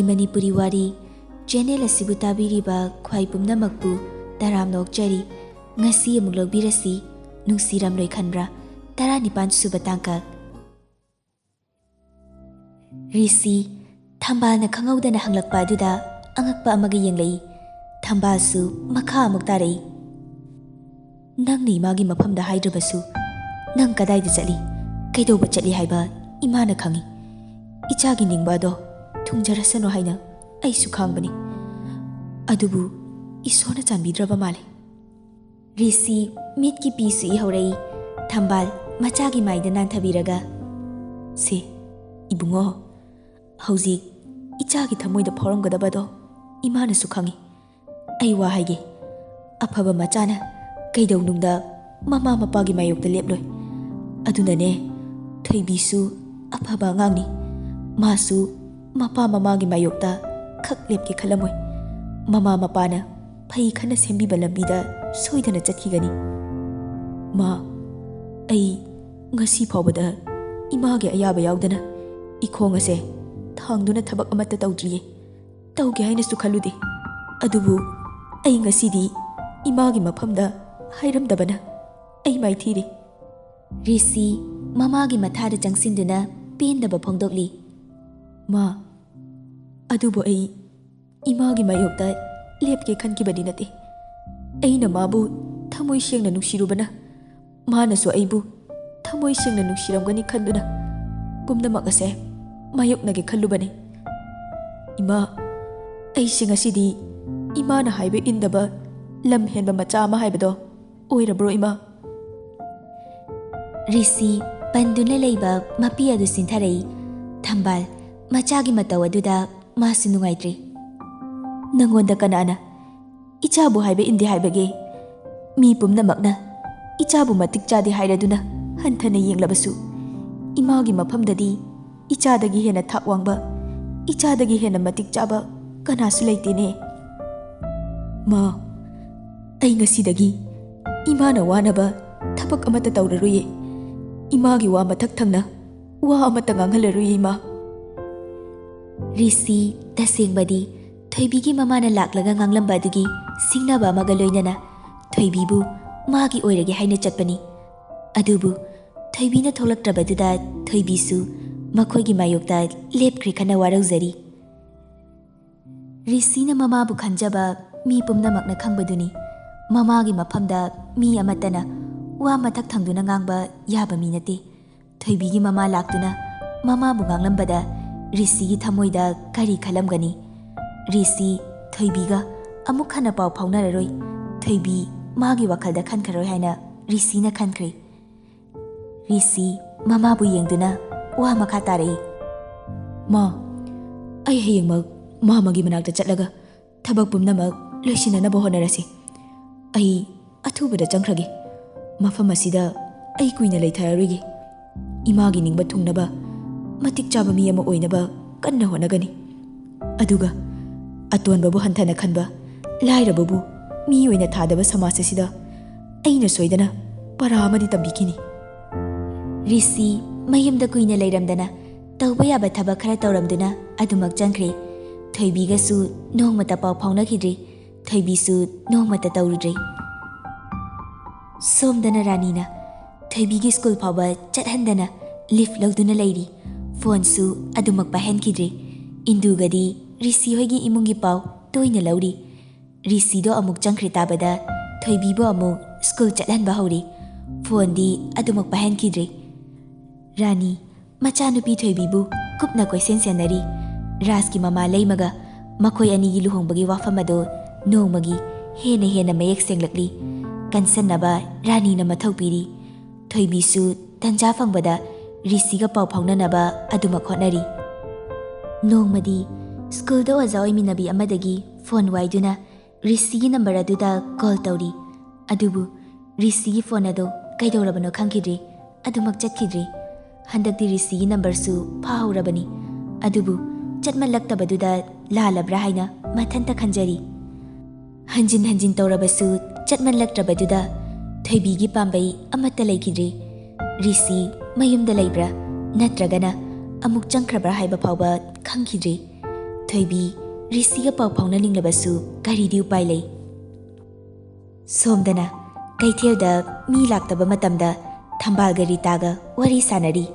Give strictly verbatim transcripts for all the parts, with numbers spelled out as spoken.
ꯃꯅꯤꯄꯨꯔꯤ ꯋꯥꯔꯤ ꯆꯦꯅꯦꯜ ꯑꯁꯤꯕꯨ ꯇꯥꯕꯤꯔꯤꯕ ꯈ꯭ꯋꯥꯏ ꯄꯨꯝꯅꯃꯛꯄꯨ ꯇꯔꯥꯝꯅ ꯑꯣꯛꯆꯔꯤ꯫ ꯉꯁꯤ ꯑꯃꯨꯛ ꯂꯧꯕꯤꯔꯁꯤ, ꯅꯨꯡꯁꯤꯔꯝꯂꯣꯏ ꯈꯟꯕ꯭ꯔꯥ? ꯇꯔꯥꯅꯤꯄꯥꯟ ꯁꯨꯕ ꯇꯥꯡꯀꯛ꯫ ꯔꯤꯁꯤ, ꯊꯝꯕꯥꯜꯅ ꯈꯪꯍꯧꯗꯅ ꯍꯪꯂꯛꯄ ꯑꯗꯨꯗ ꯑꯉꯛꯄ ꯑꯃꯒ ꯌꯦꯡꯂꯛꯏ꯫ ꯊꯝꯕꯥꯜꯁꯨ ꯃꯈꯥ ꯑꯃꯨꯛ ꯇꯥꯔꯛꯏ꯫ "ꯅꯪꯅ ꯏꯃꯥꯒꯤ ꯃꯐꯝꯗ ꯍꯥꯏꯗ꯭ꯔꯕꯁꯨ, ꯅꯪ ꯀꯗꯥꯏꯗ ꯆꯠꯂꯤ, ꯀꯩꯗꯧꯕ ꯆꯠꯂꯤ ꯍꯥꯏꯕ ꯏꯃꯥꯅ ꯈꯪꯏ꯫ ꯏꯆꯥꯒꯤ ꯅꯤꯡꯕ ꯑꯗꯣ ꯊꯨꯡꯖꯔꯁꯅꯨ ꯍꯥꯏꯅ ꯑꯩꯁꯨ ꯈꯥꯡꯕꯅꯤ꯫ ꯑꯗꯨꯕꯨ ꯏꯁꯣꯔꯅ ꯆꯥꯟꯕꯤꯗ꯭ꯔꯕ ꯃꯥꯜꯂꯦ꯫" ꯔꯤꯁꯤ ꯃꯤꯠꯀꯤ ꯄꯤꯁꯨ ꯏꯍꯧꯔꯛꯏ꯫ ꯊꯝꯕꯥꯜ ꯃꯆꯥꯒꯤ ꯃꯥꯏꯗ ꯅꯥꯟꯊꯕꯤꯔꯒ, "ꯁꯦ, ꯏꯕꯨꯡꯉꯣ, ꯍꯧꯖꯤꯛ ꯏꯆꯥꯒꯤ ꯊꯃꯣꯏꯗ ꯐꯥꯎꯔꯝꯒꯗꯕꯗꯣ ꯏꯃꯥꯅꯁꯨ ꯈꯪꯏ꯫ ꯑꯩ ꯋꯥ ꯍꯥꯏꯒꯦ, ꯑꯐꯕ ꯃꯆꯥꯅ ꯀꯩꯗꯧꯅꯨꯡꯗ ꯃꯃꯥ ꯃꯄꯥꯒꯤ ꯃꯥꯌꯣꯛꯇ ꯂꯦꯞꯂꯣꯏ꯫ ꯑꯗꯨꯅꯅꯦ, ꯊꯣꯏꯕꯤꯁꯨ ꯑꯐꯕ ꯑꯉꯥꯡꯅꯤ꯫ ꯃꯥꯁꯨ ꯃꯄꯥ ꯃꯃꯥꯒꯤ ꯃꯥꯌꯣꯛꯇ ꯈꯛ ꯂꯦꯞꯀꯦ ꯈꯜꯂꯝꯃꯣꯏ꯫ ꯃꯃꯥ ꯃꯄꯥꯅ ꯐꯩ ꯈꯟꯅ ꯁꯦꯝꯕꯤꯕ ꯂꯝꯕꯤꯗ ꯁꯣꯏꯗꯅ ꯆꯠꯈꯤꯒꯅꯤ꯫ ꯃꯥ, ꯑꯩ ꯉꯁꯤ ꯐꯥꯎꯕꯗ ꯏꯃꯥꯒꯤ ꯑꯌꯥꯕ ꯌꯥꯎꯗꯅ ꯏꯈꯣꯡ ꯑꯁꯦ ꯊꯥꯡꯗꯨꯅ ꯊꯕꯛ ꯑꯃꯠꯇ ꯇꯧꯗ꯭ꯔꯤꯌꯦ꯫ ꯇꯧꯒꯦ ꯍꯥꯏꯅꯁꯨ ꯈꯜꯂꯨꯗꯦ꯫ ꯑꯗꯨꯕꯨ ꯑꯩ ꯉꯁꯤꯗꯤ ꯏꯃꯥꯒꯤ ꯃꯐꯝꯗ ꯍꯥꯏꯔꯝꯗꯕꯅ ꯑꯩ ꯃꯥꯏꯊꯤꯔꯦ꯫" ꯔꯤꯁꯤ ꯃꯃꯥꯒꯤ ꯃꯊꯥꯗ ꯆꯪꯁꯤꯟꯗꯨꯅ ꯄꯦꯟꯗꯕ ꯐꯣꯡꯗꯣꯛꯂꯤ꯫ "ꯃꯥ, ꯑꯗꯨꯕꯨ ꯑꯩ ꯏꯃꯥꯒꯤ ꯃꯥꯌꯣꯛꯇ ꯂꯦꯞꯀꯦ ꯈꯟꯈꯤꯕꯗꯤ ꯅꯠꯇꯦ꯫ ꯑꯩꯅ ꯃꯥꯕꯨ ꯊꯃꯣꯏ ꯁꯦꯡꯅ ꯅꯨꯡꯁꯤꯔꯨꯕꯅ ꯃꯥꯅꯁꯨ ꯑꯩꯕꯨ ꯊꯃꯣꯏ ꯁꯦꯡꯅ ꯅꯨꯡꯁꯤꯔꯝꯒꯅꯤ ꯈꯟꯗꯨꯅ ꯄꯨꯝꯅꯃꯛ ꯑꯁꯦ ꯃꯥꯌꯣꯛꯅꯒꯦ ꯈꯜꯂꯨꯕꯅꯤ꯫ ꯏꯃꯥ, ꯑꯩꯁꯦ ꯉꯁꯤꯗꯤ ꯏꯃꯥꯅ ꯍꯥꯏꯕ ꯏꯟꯗꯕ ꯂꯝ ꯍꯦꯟꯕ ꯃꯆꯥ ꯑꯃ ꯍꯥꯏꯕꯗꯣ ꯑꯣꯏꯔꯕ꯭ꯔꯣ, ꯏꯃꯥ?" ꯔꯤꯁꯤ ꯄꯟꯗꯨꯅ ꯂꯩꯕ ꯃꯄꯤ ꯑꯗꯨ ꯆꯤꯟꯊꯔꯛꯏ꯫ ꯊꯝꯕꯥꯜ ꯃꯆꯥꯒꯤ ꯃꯇꯧ ꯑꯗꯨꯗ ꯃꯥꯁꯨ ꯅꯨꯡꯉꯥꯏꯇ꯭ꯔꯤ꯫ "ꯅꯪꯉꯣꯟꯗ ꯀꯅꯥꯅ ꯏꯆꯥꯕꯨ ꯍꯥꯏꯕ ꯏꯟꯗꯦ ꯍꯥꯏꯕꯒꯦ? ꯃꯤ ꯄꯨꯝꯅꯃꯛꯅ ꯏꯆꯥꯕꯨ ꯃꯇꯤꯛ ꯆꯥꯗꯦ ꯍꯥꯏꯔꯗꯨꯅ ꯍꯟꯊꯅ ꯌꯦꯡꯂꯕꯁꯨ, ꯏꯃꯥꯒꯤ ꯃꯐꯝꯗꯗꯤ ꯏꯆꯥꯗꯒꯤ ꯍꯦꯟꯅ ꯊꯥꯛ ꯋꯥꯡꯕ, ꯏꯆꯥꯗꯒꯤ ꯍꯦꯟꯅ ꯃꯇꯤꯛ ꯆꯥꯕ ꯀꯅꯥꯁꯨ ꯂꯩꯇꯦꯅꯦ꯫ ꯃꯥ, ꯑꯩ ꯉꯁꯤꯗꯒꯤ ꯏꯃꯥꯅ ꯋꯥꯅꯕ ꯊꯕꯛ ꯑꯃꯠꯇ ꯇꯧꯔꯔꯣꯏꯌꯦ꯫ ꯏꯃꯥꯒꯤ ꯋꯥ ꯃꯊꯛ ꯊꯪꯅ ꯋꯥ ꯑꯃꯠꯇ ꯉꯥꯡꯍꯜꯂꯔꯣꯏꯌꯦ, ꯏꯃꯥ꯫" ꯔꯤꯁꯤ ꯇꯁꯦꯡꯕꯗꯤ ꯊꯣꯏꯕꯤꯒꯤ ꯃꯃꯥꯅ ꯂꯥꯛꯂꯒ ꯉꯥꯡꯂꯝꯕ ꯑꯗꯨꯒꯤ ꯁꯤꯡꯅꯕ ꯑꯃꯒ ꯂꯣꯏꯅꯅ ꯊꯣꯏꯕꯤꯕꯨ ꯃꯥꯒꯤ ꯑꯣꯏꯔꯒꯦ ꯍꯥꯏꯅ ꯆꯠꯄꯅꯤ꯫ ꯑꯗꯨꯕꯨ ꯊꯣꯏꯕꯤꯅ ꯊꯣꯛꯂꯛꯇ꯭ꯔꯕꯗꯨꯗ ꯊꯣꯏꯕꯤꯁꯨ ꯃꯈꯣꯏꯒꯤ ꯃꯥꯌꯣꯛꯇ ꯂꯦꯞꯈ꯭ꯔꯦ ꯈꯟꯅ ꯋꯥꯔꯧꯖꯔꯤ꯫ ꯔꯤꯁꯤꯅ ꯃꯃꯥꯕꯨ ꯈꯟꯖꯕ ꯃꯤ ꯄꯨꯝꯅꯃꯛꯅ ꯈꯪꯕꯗꯨꯅꯤ꯫ ꯃꯃꯥꯒꯤ ꯃꯐꯝꯗ ꯃꯤ ꯑꯃꯠꯇꯅ ꯋꯥ ꯃꯊꯛ ꯊꯪꯗꯨꯅ ꯉꯥꯡꯕ ꯌꯥꯕ ꯃꯤ ꯅꯠꯇꯦ꯫ ꯊꯣꯏꯕꯤꯒꯤ ꯃꯃꯥ ꯂꯥꯛꯇꯨꯅ ꯃꯃꯥꯕꯨ ꯉꯥꯡꯂꯝꯕꯗ ꯔꯤꯁꯤꯒꯤ ꯊꯃꯣꯏꯗ ꯀꯔꯤ ꯈꯜꯂꯝꯒꯅꯤ? ꯔꯤꯁꯤ ꯊꯣꯏꯕꯤꯒ ꯑꯃꯨꯛ ꯍꯟꯅ ꯄꯥꯎ ꯐꯥꯎꯅꯔꯔꯣꯏ꯫ ꯊꯣꯏꯕꯤ ꯃꯥꯒꯤ ꯋꯥꯈꯜꯗ ꯈꯟꯈ꯭ꯔꯔꯣꯏ ꯍꯥꯏꯅ ꯔꯤꯁꯤꯅ ꯈꯟꯈ꯭ꯔꯦ꯫ ꯔꯤꯁꯤ ꯃꯃꯥꯕꯨ ꯌꯦꯡꯗꯨꯅ ꯋꯥ ꯃꯈꯥ ꯇꯥꯔꯛꯏ꯫ "ꯃꯥ, ꯑꯩ ꯍꯌꯦꯡꯃꯛ ꯃꯥꯃꯒꯤ ꯃꯅꯥꯛꯇ ꯆꯠꯂꯒ ꯊꯕꯛ ꯄꯨꯝꯅꯃꯛ ꯂꯣꯏꯁꯤꯟꯅꯅꯕ ꯍꯣꯠꯅꯔꯁꯤ꯫ ꯑꯩ ꯑꯊꯨꯕꯗ ꯆꯪꯈ꯭ꯔꯒꯦ꯫ ꯃꯐꯝ ꯑꯁꯤꯗ ꯑꯩ ꯀꯨꯏꯅ ꯂꯩꯊꯔꯔꯣꯏꯒꯦ꯫ ꯏꯃꯥꯒꯤ ꯅꯤꯡꯕ ꯊꯨꯡꯅꯕ ꯃꯇꯤꯛ ꯆꯥꯕ ꯃꯤ ꯑꯃ ꯑꯣꯏꯅꯕ ꯀꯟꯅ ꯍꯣꯠꯅꯒꯅꯤ꯫ ꯑꯗꯨꯒ ꯑꯇꯣꯟꯕꯕꯨ ꯍꯟꯊꯅ ꯈꯟꯕ, ꯂꯥꯏꯔꯕꯕꯨ ꯃꯤ ꯑꯣꯏꯅ ꯊꯥꯗꯕ ꯁꯃꯥꯖ ꯑꯁꯤꯗ ꯑꯩꯅ ꯁꯣꯏꯗꯅ ꯄꯔꯥ ꯑꯃꯗꯤ ꯇꯝꯕꯤꯈꯤꯅꯤ꯫" ꯔꯤꯁꯤ ꯃꯌꯨꯝꯗ ꯀꯨꯏꯅ ꯂꯩꯔꯝꯗꯅ ꯇꯧꯕ ꯌꯥꯕ ꯊꯕꯛ ꯈꯔ ꯇꯧꯔꯝꯗꯨꯅ ꯑꯗꯨꯃꯛ ꯆꯪꯈ꯭ꯔꯦ꯫ ꯊꯣꯏꯕꯤꯒꯁꯨ ꯅꯣꯡꯃꯇ ꯄꯥꯎ ꯐꯥꯎꯅꯈꯤꯗ꯭ꯔꯤ꯫ ꯊꯣꯏꯕꯤꯁꯨ ꯅꯣꯡꯃꯇ ꯇꯧꯔꯨꯗ꯭ꯔꯤ꯫ ꯁꯣꯝꯗꯅ ꯔꯥꯅꯤꯅ ꯊꯣꯏꯕꯤꯒꯤ ꯁ꯭ꯀꯨꯜ ꯐꯥꯎꯕ ꯆꯠꯍꯟꯗꯅ ꯂꯤꯐ ꯂꯧꯗꯨꯅ ꯂꯩꯔꯤ꯫ ꯐꯣꯟꯁꯨ ꯑꯗꯨꯃꯛ ꯄꯥꯏꯍꯟꯈꯤꯗ꯭ꯔꯤ꯫ ꯏꯟꯗꯨꯒꯗꯤ ꯔꯤꯁꯤ ꯍꯣꯏꯒꯤ ꯏꯃꯨꯡꯒꯤ ꯄꯥꯎ ꯇꯣꯏꯅ ꯂꯧꯔꯤ꯫ ꯔꯤꯁꯤꯗꯣ ꯑꯃꯨꯛ ꯆꯪꯈ꯭ꯔꯦ ꯇꯥꯕꯗ ꯊꯣꯏꯕꯤꯕꯨ ꯑꯃꯨꯛ ꯁ꯭ꯀꯨꯜ ꯆꯠꯍꯟꯕ ꯍꯧꯔꯤ꯫ ꯐꯣꯟꯗꯤ ꯑꯗꯨꯃꯛ ꯄꯥꯏꯍꯟꯈꯤꯗ꯭ꯔꯤ꯫ ꯔꯥꯅꯤ ꯃꯆꯥꯅꯨꯄꯤ ꯊꯣꯏꯕꯤꯕꯨ ꯀꯨꯞꯅ ꯀꯣꯏꯁꯦꯟ ꯁꯦꯟꯅꯔꯤ꯫ ꯔꯥꯖꯀꯤ ꯃꯃꯥ ꯂꯩꯃꯒ ꯃꯈꯣꯏ ꯑꯅꯤꯒꯤ ꯂꯨꯍꯣꯡꯕꯒꯤ ꯋꯥꯐꯝ ꯑꯗꯨ ꯅꯣꯡꯃꯒꯤ ꯍꯦꯟꯅ ꯍꯦꯟꯅ ꯃꯌꯦꯛ ꯁꯦꯡꯂꯛꯂꯤ꯫ ꯀꯟꯁꯟꯅꯕ ꯔꯥꯅꯤꯅ ꯃꯊꯧ ꯄꯤꯔꯤ꯫ ꯊꯣꯏꯕꯤꯁꯨ ꯇꯟꯖꯥ ꯐꯪꯕꯗ ꯔꯤꯁꯤꯒ ꯄꯥꯎ ꯐꯥꯎꯅꯅꯕ ꯑꯗꯨꯃꯛ ꯍꯣꯠꯅꯔꯤ꯫ ꯅꯣꯡꯃꯗꯤ ꯁ꯭ꯀꯨꯜꯗ ꯑꯣꯖꯥ ꯑꯣꯏꯃꯤꯟꯅꯕꯤ ꯑꯃꯗꯒꯤ ꯐꯣꯟ ꯋꯥꯏꯗꯨꯅ ꯔꯤꯁꯤꯒꯤ ꯅꯝꯕꯔ ꯑꯗꯨꯗ ꯀꯣꯜ ꯇꯧꯔꯤ꯫ ꯑꯗꯨꯕꯨ ꯔꯤꯁꯤꯒꯤ ꯐꯣꯟ ꯑꯗꯨ ꯀꯩꯗꯧꯔꯕꯅꯣ ꯈꯪꯈꯤꯗ꯭ꯔꯦ꯫ ꯑꯗꯨꯃꯛ ꯆꯠꯈꯤꯗ꯭ꯔꯦ꯫ ꯍꯟꯗꯛꯇꯤ ꯔꯤꯁꯤꯒꯤ ꯅꯝꯕꯔꯁꯨ ꯐꯥꯍꯧꯔꯕꯅꯤ꯫ ꯑꯗꯨꯕꯨ ꯆꯠꯃꯜꯂꯛꯇꯕꯗꯨꯗ ꯂꯥꯜꯂꯕ꯭ꯔꯥ ꯍꯥꯏꯅ ꯃꯊꯟꯇ ꯈꯟꯖꯔꯤ꯫ ꯍꯟꯖꯤꯟ ꯍꯟꯖꯤꯟ ꯇꯧꯔꯕꯁꯨ ꯆꯠꯃꯜꯂꯛꯇ꯭ꯔꯕꯗꯨꯗ ꯊꯣꯏꯕꯤꯒꯤ ꯄꯥꯝꯕꯩ ꯑꯃꯠꯇ ꯂꯩꯈꯤꯗ꯭ꯔꯦ꯫ ꯔꯤꯁꯤ ꯃꯌꯨꯝꯗ ꯂꯩꯕ꯭ꯔꯥ ꯅꯠꯇ꯭ꯔꯒꯅ ꯑꯃꯨꯛ ꯆꯪꯈ꯭ꯔꯕ꯭ꯔꯥ ꯍꯥꯏꯕ ꯐꯥꯎꯕ ꯈꯪꯈꯤꯗ꯭ꯔꯤ꯫ ꯊꯣꯏꯕꯤ, ꯔꯤꯁꯤꯒ ꯄꯥꯎ ꯐꯥꯎꯅꯅꯤꯡꯂꯕꯁꯨ ꯀꯔꯤꯗꯤ ꯎꯄꯥꯏ ꯂꯩ? ꯁꯣꯝꯗꯅ ꯀꯩꯊꯦꯜꯗ ꯃꯤ ꯂꯥꯛꯇꯕ ꯃꯇꯝꯗ ꯊꯝꯕꯥꯜꯒ ꯔꯤꯇꯥꯒ ꯋꯥꯔꯤ ꯁꯥꯟꯅꯔꯤ꯫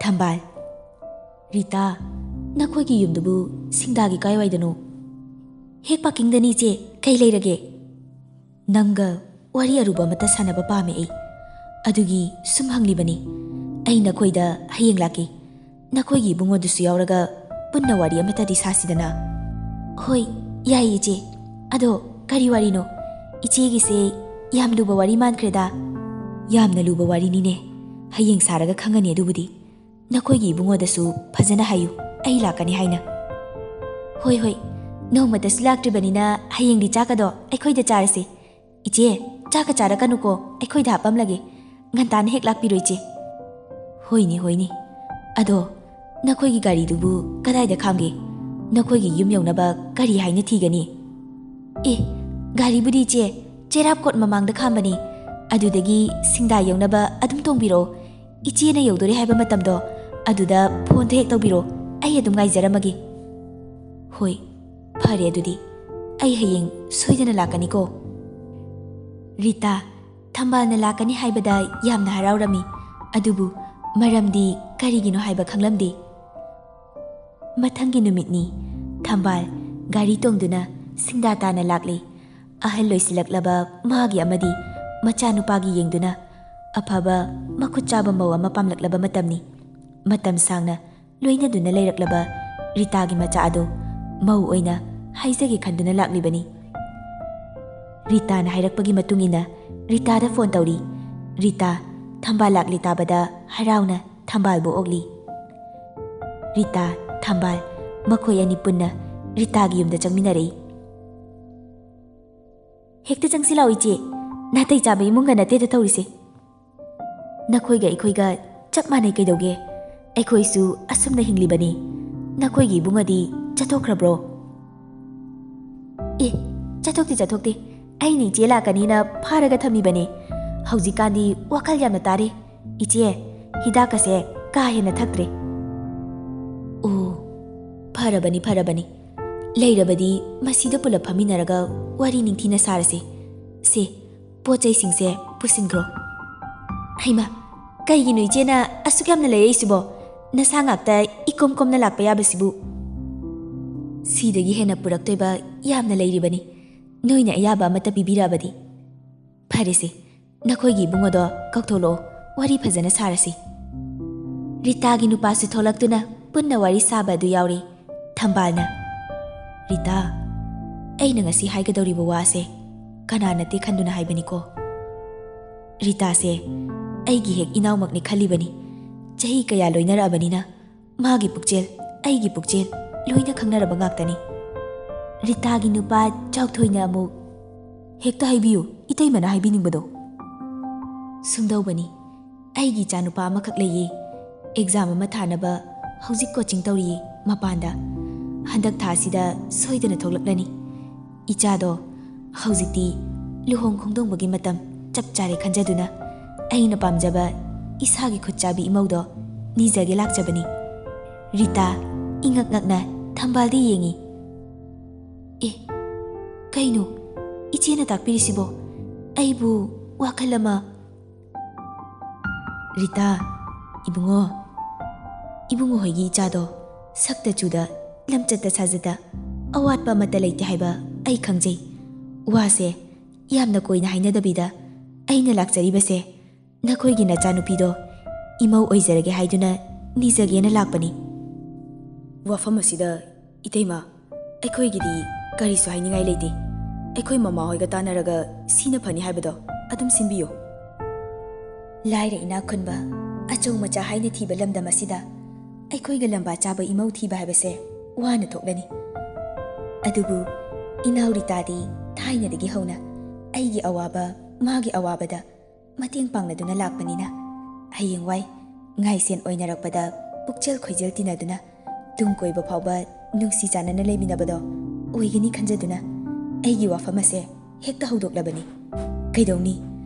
ꯊꯝꯕꯥꯜ, "ꯔꯤꯇꯥ, ꯅꯈꯣꯏꯒꯤ ꯌꯨꯝꯗꯨꯕꯨ ꯁꯤꯡꯗꯥꯒꯤ ꯀꯥꯏꯋꯥꯏꯗꯅꯣ?" "ꯍꯦꯛ ꯄꯥꯔꯀꯤꯡꯗꯅꯤ, ꯏꯆꯦ꯫ ꯀꯩ ꯂꯩꯔꯒꯦ?" "ꯅꯪꯒ ꯋꯥꯔꯤ ꯑꯔꯨꯕ ꯑꯃꯠꯇ ꯁꯥꯟꯅꯕ ꯄꯥꯝꯃꯦ ꯑꯩ꯫ ꯑꯗꯨꯒꯤ ꯁꯨꯝ ꯍꯪꯂꯤꯕꯅꯤ꯫ ꯑꯩ ꯅꯈꯣꯏꯗ ꯍꯌꯦꯡ ꯂꯥꯛꯀꯦ꯫ ꯅꯈꯣꯏꯒꯤ ꯏꯕꯨꯡꯉꯣꯗꯨꯁꯨ ꯌꯥꯎꯔꯒ ꯄꯨꯟꯅ ꯋꯥꯔꯤ ꯑꯃꯠꯇꯗꯤ ꯁꯥꯁꯤꯗꯅ?" "ꯍꯣꯏ, ꯌꯥꯏ, ꯏꯆꯦ꯫ ꯑꯗꯣ ꯀꯔꯤ ꯋꯥꯔꯤꯅꯣ? ꯏꯆꯦꯒꯤꯁꯦ ꯌꯥꯝ ꯂꯨꯕ ꯋꯥꯔꯤ ꯃꯥꯟꯈ꯭ꯔꯦꯗ꯫" "ꯌꯥꯝꯅ ꯂꯨꯕ ꯋꯥꯔꯤꯅꯤꯅꯦ꯫ ꯍꯌꯦꯡ ꯁꯥꯔꯒ ꯈꯪꯉꯅꯤ꯫ ꯑꯗꯨꯕꯨꯗꯤ ꯅꯈꯣꯏꯒꯤ ꯏꯕꯨꯡꯉꯣꯗꯁꯨ ꯐꯖꯅ ꯍꯥꯏꯌꯨ, ꯑꯩ ꯂꯥꯛꯀꯅꯤ ꯍꯥꯏꯅ꯫" "ꯍꯣꯏ, ꯍꯣꯏ꯫ ꯅꯣꯡꯃꯇꯁꯨ ꯂꯥꯛꯇ꯭ꯔꯤꯕꯅꯤꯅ ꯍꯌꯦꯡꯗꯤ ꯆꯥꯛꯀꯗꯣ ꯑꯩꯈꯣꯏꯗ ꯆꯥꯔꯁꯦ꯫ ꯏꯆꯦ, ꯆꯥꯛꯀ ꯆꯥꯔꯛꯀꯅꯨꯀꯣ, ꯑꯩꯈꯣꯏꯗ ꯍꯥꯞꯄꯝꯂꯒꯦ꯫ ꯉꯟꯇꯥꯅ ꯍꯦꯛ ꯂꯥꯛꯄꯤꯔꯣ, ꯏꯆꯦ꯫" "ꯍꯣꯏꯅꯦ, ꯍꯣꯏꯅꯦ꯫ ꯑꯗꯣ ꯅꯈꯣꯏꯒꯤ ꯒꯥꯔꯤꯗꯨꯕꯨ ꯀꯗꯥꯏꯗ ꯈꯥꯝꯒꯦ? ꯅꯈꯣꯏꯒꯤ ꯌꯨꯝ ꯌꯧꯅꯕ ꯀꯔꯤ ꯍꯥꯏꯅ ꯊꯤꯒꯅꯤ?" "ꯑꯦ, ꯒꯥꯔꯤꯕꯨꯗꯤ, ꯏꯆꯦ, ꯆꯦꯔꯥꯞ ꯀꯣꯠ ꯃꯃꯥꯡꯗ ꯈꯥꯝꯕꯅꯤ꯫ ꯑꯗꯨꯗꯒꯤ ꯁꯤꯡꯗꯥ ꯌꯧꯅꯕ ꯑꯗꯨꯝ ꯇꯣꯡꯕꯤꯔꯛꯑꯣ꯫ ꯏꯆꯦꯅ ꯌꯧꯗꯣꯔꯦ ꯍꯥꯏꯕ ꯃꯇꯝꯗꯣ ꯑꯗꯨꯗ ꯐꯣꯟꯗꯣ ꯍꯦꯛ ꯇꯧꯕꯤꯔꯣ, ꯑꯩ ꯑꯗꯨꯝ ꯉꯥꯏꯖꯔꯝꯃꯒꯦ꯫" "ꯍꯣꯏ, ꯐꯔꯦ ꯑꯗꯨꯗꯤ꯫ ꯑꯩ ꯍꯌꯦꯡ ꯁꯣꯏꯗꯅ ꯂꯥꯛꯀꯅꯤꯀꯣ꯫" ꯔꯤꯇꯥ, ꯊꯝꯕꯥꯜꯅ ꯂꯥꯛꯀꯅꯤ ꯍꯥꯏꯕꯗ ꯌꯥꯝꯅ ꯍꯔꯥꯎꯔꯝꯃꯤ꯫ ꯑꯗꯨꯕꯨ ꯃꯔꯝꯗꯤ ꯀꯔꯤꯒꯤꯅꯣ ꯍꯥꯏꯕ ꯈꯪꯂꯝꯗꯦ꯫ ꯃꯊꯪꯒꯤ ꯅꯨꯃꯤꯠꯅꯤ꯫ ꯊꯝꯕꯥꯜ ꯒꯥꯔꯤ ꯇꯣꯡꯗꯨꯅ ꯁꯤꯡꯗꯥ ꯇꯥꯅ ꯂꯥꯛꯂꯦ꯫ ꯑꯍꯜ ꯂꯣꯏꯁꯤꯜꯂꯛꯂꯕ ꯃꯥꯒꯤ ꯑꯃꯗꯤ ꯃꯆꯥꯅꯨꯄꯥꯒꯤ ꯌꯦꯡꯗꯨꯅ ꯑꯐꯕ ꯃꯈꯨꯠ ꯆꯥꯕ ꯃꯧ ꯑꯃ ꯄꯥꯝꯂꯛꯂꯕ ꯃꯇꯝꯅꯤ꯫ ꯃꯇꯝ ꯁꯥꯡꯅ ꯂꯣꯏꯅꯗꯨꯅ ꯂꯩꯔꯛꯂꯕ ꯔꯤꯇꯥꯒꯤ ꯃꯆꯥ ꯑꯗꯨ ꯃꯧ ꯑꯣꯏꯅ ꯍꯥꯏꯖꯒꯦ ꯈꯟꯗꯨꯅ ꯂꯥꯛꯂꯤꯕꯅꯤ꯫ ꯔꯤꯇꯥꯅ ꯍꯥꯏꯔꯛꯄꯒꯤ ꯃꯇꯨꯡ ꯏꯟꯅ ꯔꯤꯇꯥꯗ ꯐꯣꯟ ꯇꯧꯔꯤ꯫ ꯔꯤꯇꯥ, ꯊꯝꯕꯥꯜ ꯂꯥꯛꯂꯦ ꯇꯥꯕꯗ ꯍꯔꯥꯎꯅ ꯊꯝꯕꯥꯜꯕꯨ ꯑꯣꯛꯂꯤ꯫ ꯔꯤꯇꯥ, ꯊꯝꯕꯥꯜ, ꯃꯈꯣꯏ ꯑꯅꯤ ꯄꯨꯟꯅ ꯔꯤꯇꯥꯒꯤ ꯌꯨꯝꯗ ꯆꯪꯃꯤꯟꯅꯔꯛꯏ꯫ "ꯍꯦꯛꯇ ꯆꯪꯁꯤ ꯂꯥꯛꯑꯣ, ꯏꯆꯦ꯫ ꯅꯥꯇꯩ ꯆꯥꯕ ꯏꯃꯨꯡꯒ ꯅꯠꯇꯦꯗ ꯇꯧꯔꯤꯁꯦ꯫ ꯅꯈꯣꯏꯒ ꯑꯩꯈꯣꯏꯒ ꯆꯞ ꯃꯥꯟꯅꯩ ꯀꯩꯗꯧꯒꯦ? ꯑꯩꯈꯣꯏꯁꯨ ꯑꯁꯨꯝꯅ ꯍꯤꯡꯂꯤꯕꯅꯤ꯫ ꯅꯈꯣꯏꯒꯤ ꯏꯕꯨꯡꯉꯗꯤ ꯆꯠꯊꯣꯛꯈ꯭ꯔꯕ꯭ꯔꯣ?" "ꯑꯦ, ꯆꯠꯊꯣꯛꯇꯦ, ꯆꯠꯊꯣꯛꯇꯦ꯫ ꯑꯩꯅ ꯏꯆꯦ ꯂꯥꯛꯀꯅꯤꯅ ꯐꯥꯔꯒ ꯊꯝꯃꯤꯕꯅꯦ꯫ ꯍꯧꯖꯤꯛꯀꯥꯟꯗꯤ ꯋꯥꯈꯜ ꯌꯥꯝꯅ ꯇꯥꯔꯦ꯫ ꯏꯆꯦ, ꯍꯤꯗꯥꯛꯀꯁꯦ ꯀꯥ ꯍꯦꯟꯅ ꯊꯛꯇ꯭ꯔꯦ꯫" "ꯐꯔꯕꯅꯤ, ꯐꯔꯕꯅꯤ꯫ ꯂꯩꯔꯕꯗꯤ ꯃꯁꯤꯗ ꯄꯨꯂꯞ ꯐꯝꯃꯤꯟꯅꯔꯒ ꯋꯥꯔꯤ ꯅꯤꯡꯊꯤꯅ ꯁꯥꯔꯁꯤ꯫ ꯁꯦ, ꯄꯣꯠ ꯆꯩꯁꯤꯡꯁꯦ ꯄꯨꯁꯤꯟꯈ꯭ꯔꯣ꯫" "ꯍꯩꯃꯥ, ꯀꯩꯒꯤꯅꯣ ꯏꯆꯦꯅ ꯑꯁꯨꯛ ꯌꯥꯝꯅ ꯂꯩꯔꯛꯏꯁꯤꯕꯣ? ꯅꯁꯥ ꯉꯥꯛꯇ ꯏꯀꯣꯝ ꯀꯣꯝꯅ ꯂꯥꯛꯄ ꯌꯥꯕꯁꯤꯕꯨ?" "ꯁꯤꯗꯒꯤ ꯍꯦꯟꯅ ꯄꯨꯔꯛꯇꯣꯏꯕ ꯌꯥꯝꯅ ꯂꯩꯔꯤꯕꯅꯤ꯫ ꯅꯣꯏꯅ ꯑꯌꯥꯕ ꯑꯃꯠꯇ ꯄꯤꯕꯤꯔꯛꯑꯕꯗꯤ꯫" "ꯐꯔꯦꯁꯦ, ꯅꯈꯣꯏꯒꯤ ꯏꯕꯨꯡꯉꯣꯗꯣ ꯀꯧꯊꯣꯛꯂꯛꯑꯣ, ꯋꯥꯔꯤ ꯐꯖꯅ ꯁꯥꯔꯁꯤ꯫" ꯔꯤꯇꯥꯒꯤ ꯅꯨꯄꯥꯁꯨ ꯊꯣꯛꯂꯛꯇꯨꯅ ꯄꯨꯟꯅ ꯋꯥꯔꯤ ꯁꯥꯕ ꯑꯗꯨ ꯌꯥꯎꯔꯤ꯫ ꯊꯝꯕꯥꯜꯅ, "ꯔꯤꯇꯥ, ꯑꯩꯅ ꯉꯁꯤ ꯍꯥꯏꯒꯗꯧꯔꯤꯕ ꯋꯥꯁꯦ ꯀꯅꯥ ꯅꯠꯇꯦ ꯈꯟꯗꯨꯅ ꯍꯥꯏꯕꯅꯤꯀꯣ꯫ ꯔꯤꯇꯥꯁꯦ ꯑꯩꯒꯤ ꯍꯦꯛ ꯏꯅꯥꯎꯃꯛꯅꯤ ꯈꯜꯂꯤꯕꯅꯤ꯫ ꯆꯍꯤ ꯀꯌꯥ ꯂꯣꯏꯅꯔꯛꯑꯕꯅꯤꯅ ꯃꯥꯒꯤ ꯄꯨꯛꯆꯦꯜ, ꯑꯩꯒꯤ ꯄꯨꯛꯆꯦꯜ ꯂꯣꯏꯅ ꯈꯪꯅꯔꯕ ꯉꯥꯛꯇꯅꯤ꯫" ꯔꯤꯇꯥꯒꯤ ꯅꯨꯄꯥ ꯆꯥꯎꯊꯣꯏꯅ ꯑꯃꯨꯛ, "ꯍꯦꯛꯇ ꯍꯥꯏꯕꯤꯌꯨ, ꯏꯇꯩꯃꯅ ꯍꯥꯏꯕꯤꯅꯤꯡꯕꯗꯣ꯫" "ꯁꯨꯝꯗꯧꯕꯅꯤ, ꯑꯩꯒꯤ ꯏꯆꯥꯅꯨꯄꯥ ꯑꯃꯈꯛ ꯂꯩꯌꯦ꯫ ꯑꯦꯛꯖꯥꯝ ꯑꯃ ꯊꯥꯅꯕ ꯍꯧꯖꯤꯛ ꯀꯣꯆꯤꯡ ꯇꯧꯔꯤꯌꯦ ꯃꯄꯥꯟꯗ꯫ ꯍꯟꯗꯛ ꯊꯥꯁꯤꯗ ꯁꯣꯏꯗꯅ ꯊꯣꯛꯂꯛꯂꯅꯤ꯫ ꯏꯆꯥꯗꯣ ꯍꯧꯖꯤꯛꯇꯤ ꯂꯨꯍꯣꯡ ꯈꯣꯡꯗꯣꯡꯕꯒꯤ ꯃꯇꯝ ꯆꯞ ꯆꯥꯔꯦ ꯈꯟꯖꯗꯨꯅ ꯑꯩꯅ ꯄꯥꯝꯖꯕ ꯏꯁꯥꯒꯤ ꯈꯨꯠꯆꯥꯕꯤ ꯏꯃꯧꯗꯣ ꯅꯤꯖꯒꯦ ꯂꯥꯛꯆꯕꯅꯤ꯫" ꯔꯤꯇꯥ ꯏꯉꯛ ꯉꯛꯅ ꯊꯝꯕꯥꯜꯗ ꯌꯦꯡꯉꯤ꯫ "ꯑꯦ, ꯀꯩꯅꯣ? ꯏꯆꯦꯅ ꯇꯥꯛꯄꯤꯔꯤꯁꯤꯕꯣ? ꯑꯩꯕꯨ ꯋꯥꯈꯜ ꯑꯃ..." "ꯔꯤꯇꯥ, ꯏꯕꯨꯡꯉꯣ, ꯏꯕꯨꯡꯉꯣ ꯍꯣꯏꯒꯤ ꯏꯆꯥꯗꯣ ꯁꯛꯇ ꯆꯨꯗ, ꯂꯝꯆꯠꯇ ꯁꯥꯖꯠꯇ ꯑꯋꯥꯠꯄ ꯑꯃꯠꯇ ꯂꯩꯇꯦ ꯍꯥꯏꯕ ꯑꯩ ꯈꯪꯖꯩ꯫ ꯋꯥꯁꯦ ꯌꯥꯝꯅ ꯀꯣꯏꯅ ꯍꯥꯏꯅꯗꯕꯤꯗ ꯑꯩꯅ ꯂꯥꯛꯆꯔꯤꯕꯁꯦ ꯅꯈꯣꯏꯒꯤ ꯅꯆꯥꯅꯨꯄꯤꯗꯣ ꯏꯃꯧ ꯑꯣꯏꯖꯔꯒꯦ ꯍꯥꯏꯗꯨꯅ ꯅꯤꯖꯒꯦꯅ ꯂꯥꯛꯄꯅꯤ꯫" "ꯋꯥꯐꯝ ꯑꯁꯤꯗ ꯏꯇꯩꯃ, ꯑꯩꯈꯣꯏꯒꯤꯗꯤ ꯀꯔꯤꯁꯨ ꯍꯥꯏꯅꯤꯡꯉꯥꯏ ꯂꯩꯇꯦ꯫ ꯑꯩꯈꯣꯏ ꯃꯃꯥ ꯍꯣꯏꯒ ꯇꯥꯟꯅꯔꯒ ꯁꯤꯅ ꯐꯅꯤ ꯍꯥꯏꯕꯗꯣ ꯑꯗꯨꯝ ꯁꯤꯟꯕꯤꯌꯨ꯫" ꯂꯥꯏꯔ ꯏꯅꯥꯛ ꯈꯨꯟꯕ, ꯑꯆꯧ ꯃꯆꯥ ꯍꯥꯏꯅ ꯊꯤꯕ ꯂꯝꯗꯝ ꯑꯁꯤꯗ ꯑꯩꯈꯣꯏꯒ ꯂꯝꯕꯥ ꯆꯥꯕ ꯏꯃꯧ ꯊꯤꯕ ꯍꯥꯏꯕꯁꯦ ꯋꯥꯅ ꯊꯣꯛꯂꯅꯤ꯫ ꯑꯗꯨꯕꯨ ꯏꯅꯥꯎ ꯔꯤꯇꯥꯗꯤ ꯊꯥꯏꯅꯗꯒꯤ ꯍꯧꯅ ꯑꯩꯒꯤ ꯑꯋꯥꯕ, ꯃꯥꯒꯤ ꯑꯋꯥꯕꯗ ꯃꯇꯦꯡ ꯄꯥꯡꯅꯗꯨꯅ ꯂꯥꯛꯄꯅꯤꯅ, ꯍꯌꯦꯡꯋꯥꯏ ꯉꯥꯏꯁꯦꯟ ꯑꯣꯏꯅꯔꯛꯄꯗ ꯄꯨꯛꯆꯦꯜ ꯈꯣꯏꯖꯦꯜ ꯇꯤꯟꯅꯗꯨꯅ ꯇꯨꯡ ꯀꯣꯏꯕ ꯐꯥꯎꯕ ꯅꯨꯡꯁꯤ ꯆꯥꯟꯅꯅ ꯂꯩꯃꯤꯟꯅꯕꯗꯣ ꯑꯣꯏꯒꯅꯤ ꯈꯟꯖꯗꯨꯅ ꯑꯩꯒꯤ ꯋꯥꯐꯝ ꯑꯁꯦ ꯍꯦꯛꯇ ꯍꯧꯗꯣꯛꯂꯕꯅꯤ꯫ ꯀꯩꯗꯧꯅꯤ,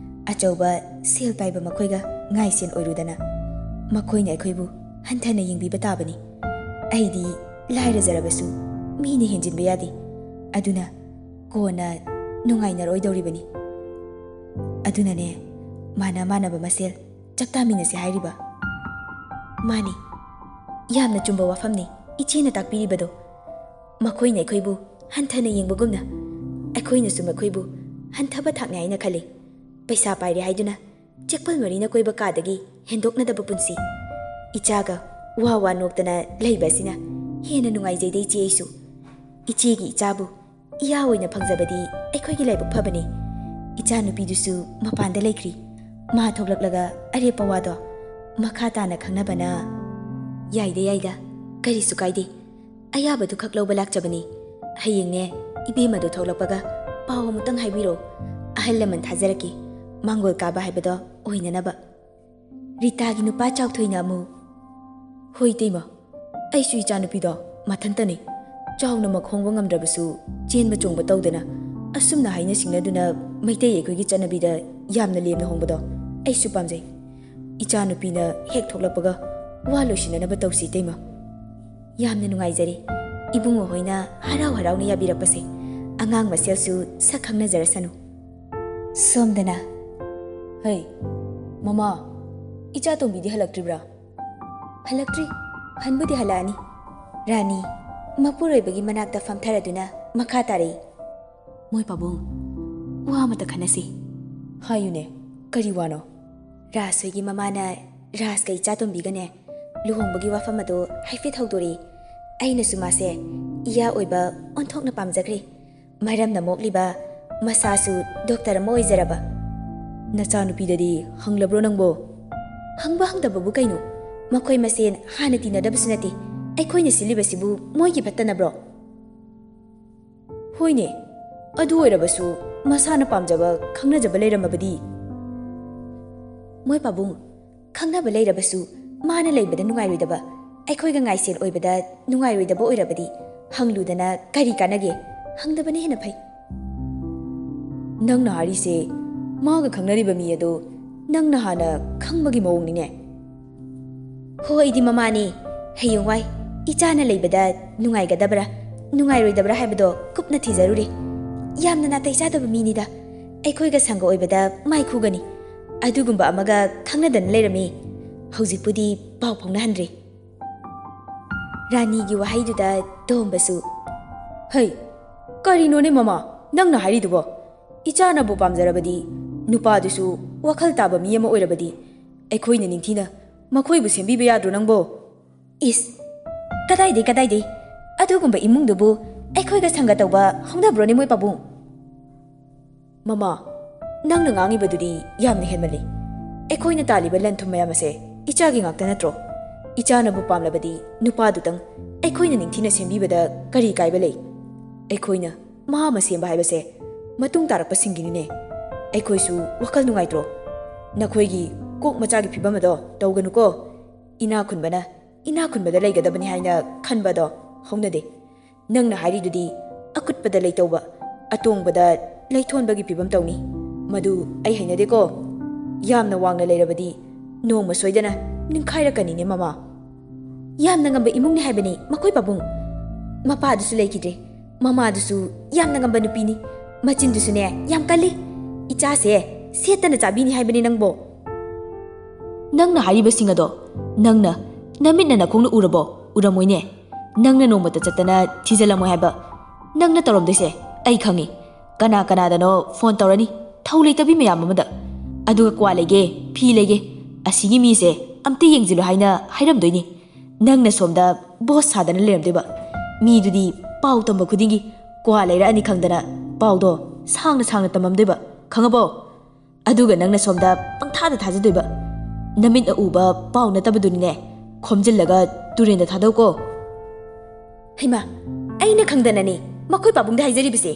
ꯑꯆꯧꯕ ꯁꯦꯜ ꯄꯥꯏꯕ ꯃꯈꯣꯏꯒ ꯉꯥꯏꯁꯦꯟ ꯑꯣꯏꯔꯨꯗꯅ? ꯃꯈꯣꯏꯅ ꯑꯩꯈꯣꯏꯕꯨ ꯍꯟꯊꯅ ꯌꯦꯡꯕꯤꯕ ꯇꯥꯕꯅꯤ꯫ ꯑꯩꯗꯤ ꯂꯥꯏꯔꯖꯔꯕꯁꯨ ꯃꯤꯅ ꯍꯦꯟꯖꯤꯟꯕ ꯌꯥꯗꯦ꯫ ꯑꯗꯨꯅ ꯀꯣꯟꯅ ꯅꯨꯡꯉꯥꯏꯅꯔꯣꯏꯗꯧꯔꯤꯕꯅꯤ꯫ ꯑꯗꯨꯅꯅꯦ, ꯃꯥꯟꯅ ꯃꯥꯟꯅꯕ ꯃꯁꯦꯜ ꯆꯥꯛꯇꯥꯃꯤꯟꯅꯁꯦ ꯍꯥꯏꯔꯤꯕ꯫ ꯃꯥꯅꯤ, ꯌꯥꯝꯅ ꯆꯨꯝꯕ ꯋꯥꯐꯝꯅꯤ ꯏꯆꯦꯅ ꯇꯥꯛꯄꯤꯔꯤꯕꯗꯣ꯫ ꯃꯈꯣꯏꯅ ꯑꯩꯈꯣꯏꯕꯨ ꯍꯟꯊꯅ ꯌꯦꯡꯕꯒꯨꯝꯅ ꯑꯩꯈꯣꯏꯅꯁꯨ ꯃꯈꯣꯏꯕꯨ ꯍꯟꯊꯕ ꯊꯥꯛꯅꯤ ꯍꯥꯏꯅ ꯈꯜꯂꯤ꯫ ꯄꯩꯁꯥ ꯄꯥꯏꯔꯦ ꯍꯥꯏꯗꯨꯅ ꯆꯦꯛꯄꯜ ꯃꯔꯤꯅ ꯀꯣꯏꯕ ꯀꯥꯗꯒꯤ ꯍꯦꯟꯗꯣꯛꯅꯗꯕ ꯄꯨꯟꯁꯤ꯫ ꯏꯆꯥꯒ ꯋꯥ ꯋꯥ ꯅꯣꯛꯇꯅ ꯂꯩꯕ ꯑꯁꯤꯅ ꯍꯦꯟꯅ ꯅꯨꯡꯉꯥꯏꯖꯩꯗ ꯏꯆꯦ ꯑꯩꯁꯨ꯫ ꯏꯆꯦꯒꯤ ꯏꯆꯥꯕꯨ ꯏꯌꯥ ꯑꯣꯏꯅ ꯐꯪꯖꯕꯗꯤ ꯑꯩꯈꯣꯏꯒꯤ ꯂꯥꯏꯕꯛ ꯐꯕꯅꯤ꯫ ꯏꯆꯥꯅꯨꯄꯤꯗꯨꯁꯨ ꯃꯄꯥꯟꯗ ꯂꯩꯈ꯭ꯔꯤ꯫ ꯃꯥ ꯊꯣꯛꯂꯛꯂꯒ ꯑꯔꯦꯞꯄ ꯋꯥꯗꯣ ꯃꯈꯥ ꯇꯥꯅ ꯈꯪꯅꯕꯅ꯫ ꯌꯥꯏꯗ, ꯌꯥꯏꯗ, ꯀꯔꯤꯁꯨ ꯀꯥꯏꯗꯦ꯫ ꯑꯌꯥꯕꯗꯨ ꯈꯛ ꯂꯧꯕ ꯂꯥꯛꯆꯕꯅꯤ꯫ ꯍꯌꯦꯡꯅꯦ, ꯏꯕꯦꯝꯃꯗꯨ ꯊꯣꯛꯂꯛꯄꯒ ꯄꯥꯎ ꯑꯃꯨꯛꯇꯪ ꯍꯥꯏꯕꯤꯔꯛꯑꯣ꯫ ꯑꯍꯜ ꯂꯃꯟ ꯊꯥꯖꯔꯛꯀꯦ, ꯃꯥꯡꯒꯣꯜ ꯀꯥꯕ ꯍꯥꯏꯕꯗꯣ ꯑꯣꯏꯅꯅꯕ꯫ ꯔꯤꯇꯥꯒꯤ ꯅꯨꯄꯥ ꯆꯥꯎꯊꯣꯏꯅ ꯑꯃꯨꯛ, "ꯍꯣꯏ ꯏꯇꯩꯃ, ꯑꯩꯁꯨ ꯏꯆꯥꯅꯨꯄꯤꯗꯣ ꯃꯊꯟꯇꯅꯤ꯫ ꯆꯥꯎꯅꯃꯛ ꯍꯣꯡꯕ ꯉꯝꯗ꯭ꯔꯕꯁꯨ ꯆꯦꯟꯕ ꯆꯣꯡꯕ ꯇꯧꯗꯅ ꯑꯁꯨꯝꯅ ꯍꯥꯏꯅ ꯁꯤꯡꯅꯗꯨꯅ ꯃꯩꯇꯩ ꯑꯩꯈꯣꯏꯒꯤ ꯆꯠꯅꯕꯤꯗ ꯌꯥꯝꯅ ꯂꯦꯝꯅ ꯍꯣꯡꯕꯗꯣ ꯑꯩꯁꯨ ꯄꯥꯝꯖꯩ꯫ ꯏꯆꯥꯅꯨꯄꯤꯅ ꯍꯦꯛ ꯊꯣꯛꯂꯛꯄꯒ ꯋꯥ ꯂꯣꯏꯁꯤꯟꯅꯅꯕ ꯇꯧꯁꯤ ꯏꯇꯩꯃ꯫" "ꯌꯥꯝꯅ ꯅꯨꯡꯉꯥꯏꯖꯔꯦ ꯏꯕꯨꯡꯉꯣ ꯍꯣꯏꯅ ꯍꯔꯥꯎ ꯍꯔꯥꯎꯅ ꯌꯥꯕꯤꯔꯛꯄꯁꯦ꯫ ꯑꯉꯥꯡ ꯃꯁꯦꯜꯁꯨ ꯁꯛ ꯈꯪꯅꯖꯔꯁꯅꯨ꯫" ꯁꯣꯝꯗꯅ, "ꯍꯩ, ꯃꯃꯥ, ꯏꯆꯥ ꯇꯣꯝꯕꯤꯗꯤ ꯍꯜꯂꯛꯇ꯭ꯔꯤꯕ꯭ꯔꯥ?" "ꯍꯜꯂꯛꯇ꯭ꯔꯤ꯫ ꯍꯟꯕꯨꯗꯤ ꯍꯜꯂꯛꯑꯅꯤ꯫" ꯔꯥꯅꯤ ꯃꯄꯨꯔꯣꯏꯕꯒꯤ ꯃꯅꯥꯛꯇ ꯐꯝꯊꯔꯗꯨꯅ ꯃꯈꯥ ꯇꯥꯔꯛꯏ꯫ "ꯃꯣꯏ ꯄꯥꯕꯨꯡ, ꯋꯥ ꯑꯃꯇ ꯈꯟꯅꯁꯤ꯫" "ꯍꯥꯏꯌꯨꯅꯦ, ꯀꯔꯤ ꯋꯥꯅꯣ?" ꯔꯥꯖ ꯍꯣꯏꯒꯤ ꯃꯃꯥꯅ ꯔꯥꯖꯀ ꯏꯆꯥꯇꯣꯝꯕꯤꯒꯅꯦ ꯂꯨꯍꯣꯡꯕꯒꯤ ꯋꯥꯐꯝ ꯑꯗꯨ ꯍꯥꯏꯐꯦꯠ ꯍꯧꯗꯣꯔꯛꯏ꯫ ꯑꯩꯅꯁꯨ ꯃꯥꯁꯦ ꯏꯌꯥ ꯑꯣꯏꯕ ꯑꯣꯟꯊꯣꯛꯅ ꯄꯥꯝꯖꯈ꯭ꯔꯦ꯫ ꯃꯔꯝꯅ ꯃꯣꯛꯂꯤꯕ ꯃꯁꯥꯁꯨ ꯗꯣꯛꯇꯔ ꯑꯃ ꯑꯣꯏꯖꯔꯕ꯫ "ꯅꯆꯥꯅꯨꯄꯤꯗꯗꯤ ꯍꯪꯂꯕ꯭ꯔꯣ ꯅꯪꯕꯣ?" "ꯍꯪꯕ ꯍꯪꯗꯕꯕꯨ ꯀꯩꯅꯣ? ꯃꯈꯣꯏ ꯃꯁꯦꯟ ꯍꯥꯟꯅ ꯇꯤꯟꯅꯗꯕꯁꯨ ꯅꯠꯇꯦ꯫ ꯑꯩꯈꯣꯏꯅ ꯁꯤꯜꯂꯤꯕꯁꯤꯕꯨ ꯃꯣꯏꯒꯤ ꯐꯠꯇꯅꯕ꯭ꯔꯣ?" "ꯍꯣꯏꯅꯦ, ꯑꯗꯨ ꯑꯣꯏꯔꯕꯁꯨ ꯃꯁꯥꯅ ꯄꯥꯝꯖꯕ ꯈꯪꯅꯖꯕ ꯂꯩꯔꯝꯃꯕꯗꯤ?" "ꯃꯣꯏ ꯄꯥꯕꯨꯡ, ꯈꯪꯅꯕ ꯂꯩꯔꯕꯁꯨ ꯃꯥꯅ ꯂꯩꯕꯗ ꯅꯨꯡꯉꯥꯏꯔꯣꯏꯗꯕ, ꯑꯩꯈꯣꯏꯒ ꯉꯥꯏꯁꯦꯜ ꯑꯣꯏꯕꯗ ꯅꯨꯡꯉꯥꯏꯔꯣꯏꯗꯕ ꯑꯣꯏꯔꯕꯗꯤ ꯍꯪꯂꯨꯗꯅ ꯀꯔꯤ ꯀꯥꯟꯅꯒꯦ? ꯍꯪꯗꯕꯅ ꯍꯦꯟꯅ ꯐꯩ꯫" "ꯅꯪꯅ ꯍꯥꯏꯔꯤꯁꯦ ꯃꯥꯒ ꯈꯪꯅꯔꯤꯕ ꯃꯤ ꯑꯗꯨ ꯅꯪꯅ ꯍꯥꯟꯅ ꯈꯪꯕꯒꯤ ꯃꯑꯣꯡꯅꯤꯅꯦ?" "ꯍꯣ, ꯑꯩꯗꯤ ꯃꯃꯥꯅꯤ꯫ ꯍꯌꯦꯡꯋꯥꯏ ꯏꯆꯥꯅ ꯂꯩꯕꯗ ꯅꯨꯡꯉꯥꯏꯒꯗꯕ꯭ꯔꯥ, ꯅꯨꯡꯉꯥꯏꯔꯣꯏꯗꯕ꯭ꯔꯥ ꯍꯥꯏꯕꯗꯣ ꯀꯨꯞꯅ ꯊꯤꯖꯔꯨꯔꯦ꯫ ꯌꯥꯝꯅ ꯅꯥꯇꯩ ꯆꯥꯗꯕ ꯃꯤꯅꯤꯗ꯫ ꯑꯩꯈꯣꯏꯒ ꯁꯪꯒ ꯑꯣꯏꯕꯗ ꯃꯥꯏ ꯈꯨꯒꯅꯤ꯫ ꯑꯗꯨꯒꯨꯝꯕ ꯑꯃꯒ ꯈꯪꯅꯗꯅ ꯂꯩꯔꯝꯃꯤ꯫ ꯍꯧꯖꯤꯛꯄꯨꯗꯤ ꯄꯥꯎ ꯐꯥꯎꯅꯍꯟꯗ꯭ꯔꯦ꯫ ꯔꯥꯅꯤꯒꯤ ꯋꯥꯍꯩꯗꯨꯗ ꯇꯣꯝꯕꯁꯨ, "ꯍꯩ, ꯀꯔꯤꯅꯣꯅꯦ ꯃꯃꯥ, ꯅꯪꯅ ꯍꯥꯏꯔꯤꯗꯨꯕꯣ? ꯏꯆꯥꯅꯕꯨ ꯄꯥꯝꯖꯔꯕꯗꯤ, ꯅꯨꯄꯥꯗꯨꯁꯨ ꯋꯥꯈꯜ ꯇꯥꯕ ꯃꯤ ꯑꯃ ꯑꯣꯏꯔꯕꯗꯤ, ꯑꯩꯈꯣꯏꯅ ꯅꯤꯡꯊꯤꯅ ꯃꯈꯣꯏꯕꯨ ꯁꯦꯝꯕꯤꯕ ꯌꯥꯗ꯭ꯔꯣ ꯅꯪꯕꯣ?" "ꯏꯁ, ꯀꯗꯥꯏꯗꯩ, ꯀꯗꯥꯏꯗꯩ? ꯑꯗꯨꯒꯨꯝꯕ ꯏꯃꯨꯡꯗꯨꯕꯨ ꯑꯩꯈꯣꯏꯒ ꯁꯪꯒ ꯇꯧꯕ ꯍꯧꯅꯕ꯭ꯔꯣꯅꯦ, ꯃꯣꯏ ꯄꯥꯕꯨꯡ?" "ꯃꯃꯥ, ꯅꯪꯅ ꯉꯥꯡꯉꯤꯕꯗꯨꯗꯤ ꯌꯥꯝꯅ ꯍꯦꯟꯃꯜꯂꯤ꯫ ꯑꯩꯈꯣꯏꯅ ꯇꯥꯜꯂꯤꯕ ꯂꯟ ꯊꯨꯝ ꯃꯌꯥꯝ ꯑꯁꯦ ꯏꯆꯥꯒꯤ ꯉꯥꯛꯇ ꯅꯠꯇ꯭ꯔꯣ? ꯏꯆꯥꯅꯕꯨ ꯄꯥꯝꯂꯕꯗꯤ ꯅꯨꯄꯥꯗꯨꯇꯪ ꯑꯩꯈꯣꯏꯅ ꯅꯤꯡꯊꯤꯅ ꯁꯦꯝꯕꯤꯕꯗ ꯀꯔꯤ ꯀꯥꯏꯕ ꯂꯩ? ꯑꯩꯈꯣꯏꯅ ꯃꯍꯥꯛ ꯑꯃ ꯁꯦꯝꯕ ꯍꯥꯏꯕꯁꯦ ꯃꯇꯨꯡ ꯇꯥꯔꯛꯄꯁꯤꯡꯒꯤꯅꯤꯅꯦ꯫ ꯑꯩꯈꯣꯏꯁꯨ ꯋꯥꯈꯜ ꯅꯨꯡꯉꯥꯏꯇ꯭ꯔꯣ? ꯅꯈꯣꯏꯒꯤ ꯀꯣꯛ ꯃꯆꯥꯒꯤ ꯐꯤꯕꯝ ꯑꯗꯣ ꯇꯧꯒꯅꯨꯀꯣ꯫ ꯏꯅꯥ ꯈꯨꯟꯕꯅ ꯏꯅꯥ ꯈꯨꯟꯕꯗ ꯂꯩꯒꯗꯕꯅꯤ ꯍꯥꯏꯅ ꯈꯟꯕꯗꯣ ꯍꯧꯅꯗꯦ꯫ ꯅꯪꯅ ꯍꯥꯏꯔꯤꯗꯨꯗꯤ ꯑꯀꯨꯠꯄꯗ ꯂꯩꯇꯧꯕ, ꯑꯇꯣꯡꯕꯗ ꯂꯩꯊꯣꯟꯕꯒꯤ ꯐꯤꯕꯝ ꯇꯧꯅꯤ꯫ ꯃꯗꯨ ꯑꯩ ꯍꯩꯅꯗꯦꯀꯣ꯫ ꯌꯥꯝꯅ ꯋꯥꯡꯅ ꯂꯩꯔꯕꯗꯤ ꯅꯣꯡꯃ ꯁꯣꯏꯗꯅ ꯅꯤꯡꯈꯥꯏꯔꯛꯀꯅꯤꯅꯦ, ꯃꯃꯥ꯫ ꯌꯥꯝꯅ ꯉꯝꯕ ꯏꯃꯨꯡꯅꯤ ꯍꯥꯏꯕꯅꯤ ꯃꯈꯣꯏ ꯄꯥꯕꯨꯡ꯫ ꯃꯄꯥꯗꯨꯁꯨ ꯂꯩꯈꯤꯗ꯭ꯔꯦ, ꯃꯃꯥꯗꯨꯁꯨ ꯌꯥꯝꯅ ꯉꯝꯕ ꯅꯨꯄꯤꯅꯤ꯫ ꯃꯆꯤꯟꯗꯨꯁꯨꯅꯦ ꯌꯥꯝ ꯀꯜꯂꯤ꯫ ꯏꯆꯥꯁꯦ ꯁꯦꯠꯇꯅ ꯆꯥꯕꯤꯅꯤ ꯍꯥꯏꯕꯅꯤ ꯅꯪꯕꯣ꯫ ꯅꯪꯅ ꯍꯥꯏꯔꯤꯕꯁꯤꯡ ꯑꯗꯣ ꯅꯪꯅ ꯅꯃꯤꯠꯅ ꯅꯈꯣꯡꯅ ꯎꯔꯕꯣ? ꯎꯔꯝꯃꯣꯏꯅꯦ꯫ ꯅꯪꯅ ꯅꯣꯡꯃꯇ ꯆꯠꯇꯅ ꯊꯤꯖꯤꯜꯂꯝꯃꯣꯏ ꯍꯥꯏꯕ꯫ ꯅꯪꯅ ꯇꯧꯔꯝꯗꯣꯏꯁꯦ ꯑꯩ ꯈꯪꯉꯤ꯫ ꯀꯅꯥ ꯀꯅꯥꯗꯅꯣ ꯐꯣꯟ ꯇꯧꯔꯅꯤ, ꯊꯧ ꯂꯩꯇꯕꯤ ꯃꯌꯥꯝ ꯑꯃꯗ꯫ ꯑꯗꯨꯒ ꯀ꯭ꯋꯥ ꯂꯩꯒꯦ, ꯐꯤ ꯂꯩꯒꯦ, ꯑꯁꯤꯒꯤ ꯃꯤꯁꯦ ꯑꯝꯇ ꯌꯦꯡꯁꯤꯜꯂꯨ ꯍꯥꯏꯅ ꯍꯥꯏꯔꯝꯗꯣꯏꯅꯤ꯫ ꯅꯪꯅ ꯁꯣꯝꯗ ꯕꯣꯁ ꯁꯥꯗꯅ ꯂꯩꯔꯝꯗꯣꯏꯕ꯫ ꯃꯤꯗꯨꯗꯤ ꯄꯥꯎ ꯇꯝꯕ ꯈꯨꯗꯤꯡꯒꯤ ꯀ꯭ꯋꯥ ꯂꯩꯔꯛꯑꯅꯤ ꯈꯪꯗꯅ ꯄꯥꯎꯗꯣ ꯁꯥꯡꯅ ꯁꯥꯡꯅ ꯇꯝꯃꯝꯗꯣꯏꯕ, ꯈꯪꯉꯕꯣ? ꯑꯗꯨꯒ ꯅꯪꯅ ꯁꯣꯝꯗ ꯄꯪꯊꯥꯗ ꯊꯥꯖꯗꯣꯏꯕ꯫ ꯅꯃꯤꯠꯅ ꯎꯕ ꯄꯥꯎ ꯅꯠꯇꯕꯗꯨꯅꯤꯅꯦ, ꯈꯣꯝꯖꯤꯜꯂꯒ ꯇꯨꯔꯦꯟꯗ ꯊꯥꯗꯧꯀꯣ꯫ ꯍꯩꯃꯥ, ꯑꯩꯅ ꯈꯪꯗꯅꯅꯦ ꯃꯈꯣꯏ ꯄꯥꯕꯨꯡꯗ ꯍꯥꯏꯖꯔꯤꯕꯁꯦ꯫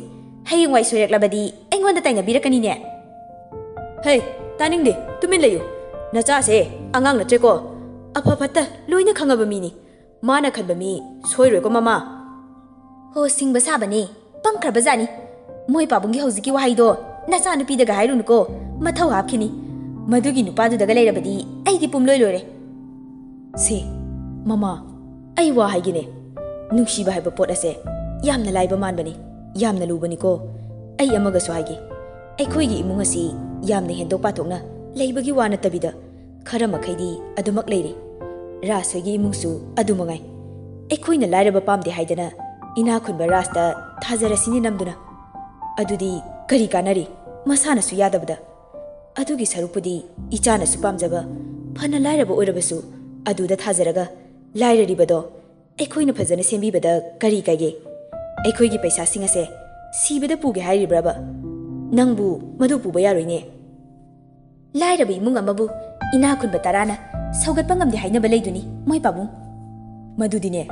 ꯍꯌꯦꯡꯋꯥꯏ ꯁꯣꯏꯔꯛꯂꯕꯗꯤ ꯑꯩꯉꯣꯟꯗ ꯇꯥꯏꯅꯕꯤꯔꯛꯀꯅꯤꯅꯦ꯫ ꯍꯩ, ꯇꯥꯅꯤꯡꯗꯦ, ꯇꯨꯃꯤꯟ ꯂꯩꯌꯨ꯫ ꯅꯆꯥꯁꯦ ꯑꯉꯥꯡ ꯅꯠꯇ꯭ꯔꯦꯀꯣ꯫ ꯑꯐ ꯐꯠꯇ ꯂꯣꯏꯅ ꯈꯪꯉꯕ ꯃꯤꯅꯤ꯫ ꯃꯥꯅ ꯈꯟꯕ ꯃꯤ ꯁꯣꯏꯔꯣꯏꯀꯣ, ꯃꯃꯥ꯫ ꯍꯣ, ꯁꯤꯡꯕ ꯁꯥꯕꯅꯤ, ꯄꯪꯈ꯭ꯔꯕꯖꯥꯠꯅꯤ꯫ ꯃꯣꯏ ꯄꯥꯕꯨꯡꯒꯤ ꯍꯧꯖꯤꯛꯀꯤ ꯋꯥꯍꯩꯗꯣ ꯅꯆꯥꯅꯨꯄꯤꯗꯒ ꯍꯥꯏꯔꯨꯅꯨꯀꯣ, ꯃꯊꯧ ꯍꯥꯞꯈꯤꯅꯤ꯫ ꯃꯗꯨꯒꯤ ꯅꯨꯄꯥꯗꯨꯗꯒ ꯂꯩꯔꯕꯗꯤ ꯑꯩꯗꯤ ꯄꯨꯝꯂꯣꯏ ꯂꯣꯏꯔꯦ꯫ ꯁꯦ, ꯃꯃꯥ, ꯑꯩ ꯋꯥ ꯍꯥꯏꯒꯦꯅꯦ, ꯅꯨꯡꯁꯤꯕ ꯍꯥꯏꯕ ꯄꯣꯠ ꯑꯁꯦ ꯌꯥꯝꯅ ꯂꯥꯏꯕ ꯃꯥꯟꯕꯅꯤ, ꯌꯥꯝꯅ ꯂꯨꯕꯅꯤꯀꯣ꯫ ꯑꯩ ꯑꯃꯒꯁꯨ ꯍꯥꯏꯒꯦ, ꯑꯩꯈꯣꯏꯒꯤ ꯏꯃꯨꯡ ꯑꯁꯤ ꯌꯥꯝꯅ ꯍꯦꯟꯗꯣꯛ ꯄꯥꯊꯣꯛꯅ ꯂꯩꯕꯒꯤ ꯋꯥ ꯅꯠꯇꯕꯤꯗ, ꯈꯔ ꯃꯈꯩꯗꯤ ꯑꯗꯨꯃꯛ ꯂꯩꯔꯤ꯫ ꯔꯥꯖ ꯍꯣꯏꯒꯤ ꯏꯃꯨꯡꯁꯨ ꯑꯗꯨ ꯃꯉꯥꯏ꯫ ꯑꯩꯈꯣꯏꯅ ꯂꯥꯏꯔꯕ ꯄꯥꯝꯗꯦ ꯍꯥꯏꯗꯅ ꯏꯅꯥ ꯈꯨꯟꯕ ꯔꯥꯖꯇ ꯊꯥꯖꯔꯁꯤꯅꯦ ꯅꯝꯗꯨꯅ꯫ ꯑꯗꯨꯗꯤ ꯀꯔꯤ ꯀꯥꯟꯅꯔꯤ, ꯃꯁꯥꯅꯁꯨ ꯌꯥꯗꯕꯗ? ꯑꯗꯨꯒꯤ ꯁꯔꯨꯛꯄꯨꯗꯤ ꯏꯆꯥꯅꯁꯨ ꯄꯥꯝꯖꯕ, ꯐꯅ ꯂꯥꯏꯔꯕ ꯑꯣꯏꯔꯕꯁꯨ ꯑꯗꯨꯗ ꯊꯥꯖꯔꯒ ꯂꯥꯏꯔꯔꯤꯕꯗꯣ ꯑꯩꯈꯣꯏꯅ ꯐꯖꯅ ꯁꯦꯝꯕꯤꯕꯗ ꯀꯔꯤ ꯀꯥꯏꯒꯦ? ꯑꯩꯈꯣꯏꯒꯤ ꯄꯩꯁꯥꯁꯤꯡ ꯑꯁꯦ ꯁꯤꯕꯗ ꯄꯨꯒꯦ ꯍꯥꯏꯔꯤꯕ꯭ꯔꯕ? ꯅꯪꯕꯨ ꯃꯗꯨ ꯄꯨꯕ ꯌꯥꯔꯣꯏꯅꯦ꯫ ꯂꯥꯏꯔꯕ ꯏꯃꯨꯡ ꯑꯃꯕꯨ ꯏꯅꯥ ꯈꯨꯟꯕ ꯇꯔꯥꯅ ꯁꯧꯒꯠꯄ ꯉꯝꯗꯦ ꯍꯥꯏꯅꯕ ꯂꯩꯗꯨꯅꯤ, ꯃꯣꯏ ꯄꯥꯕꯨꯡ꯫ ꯃꯗꯨꯗꯤꯅꯦ,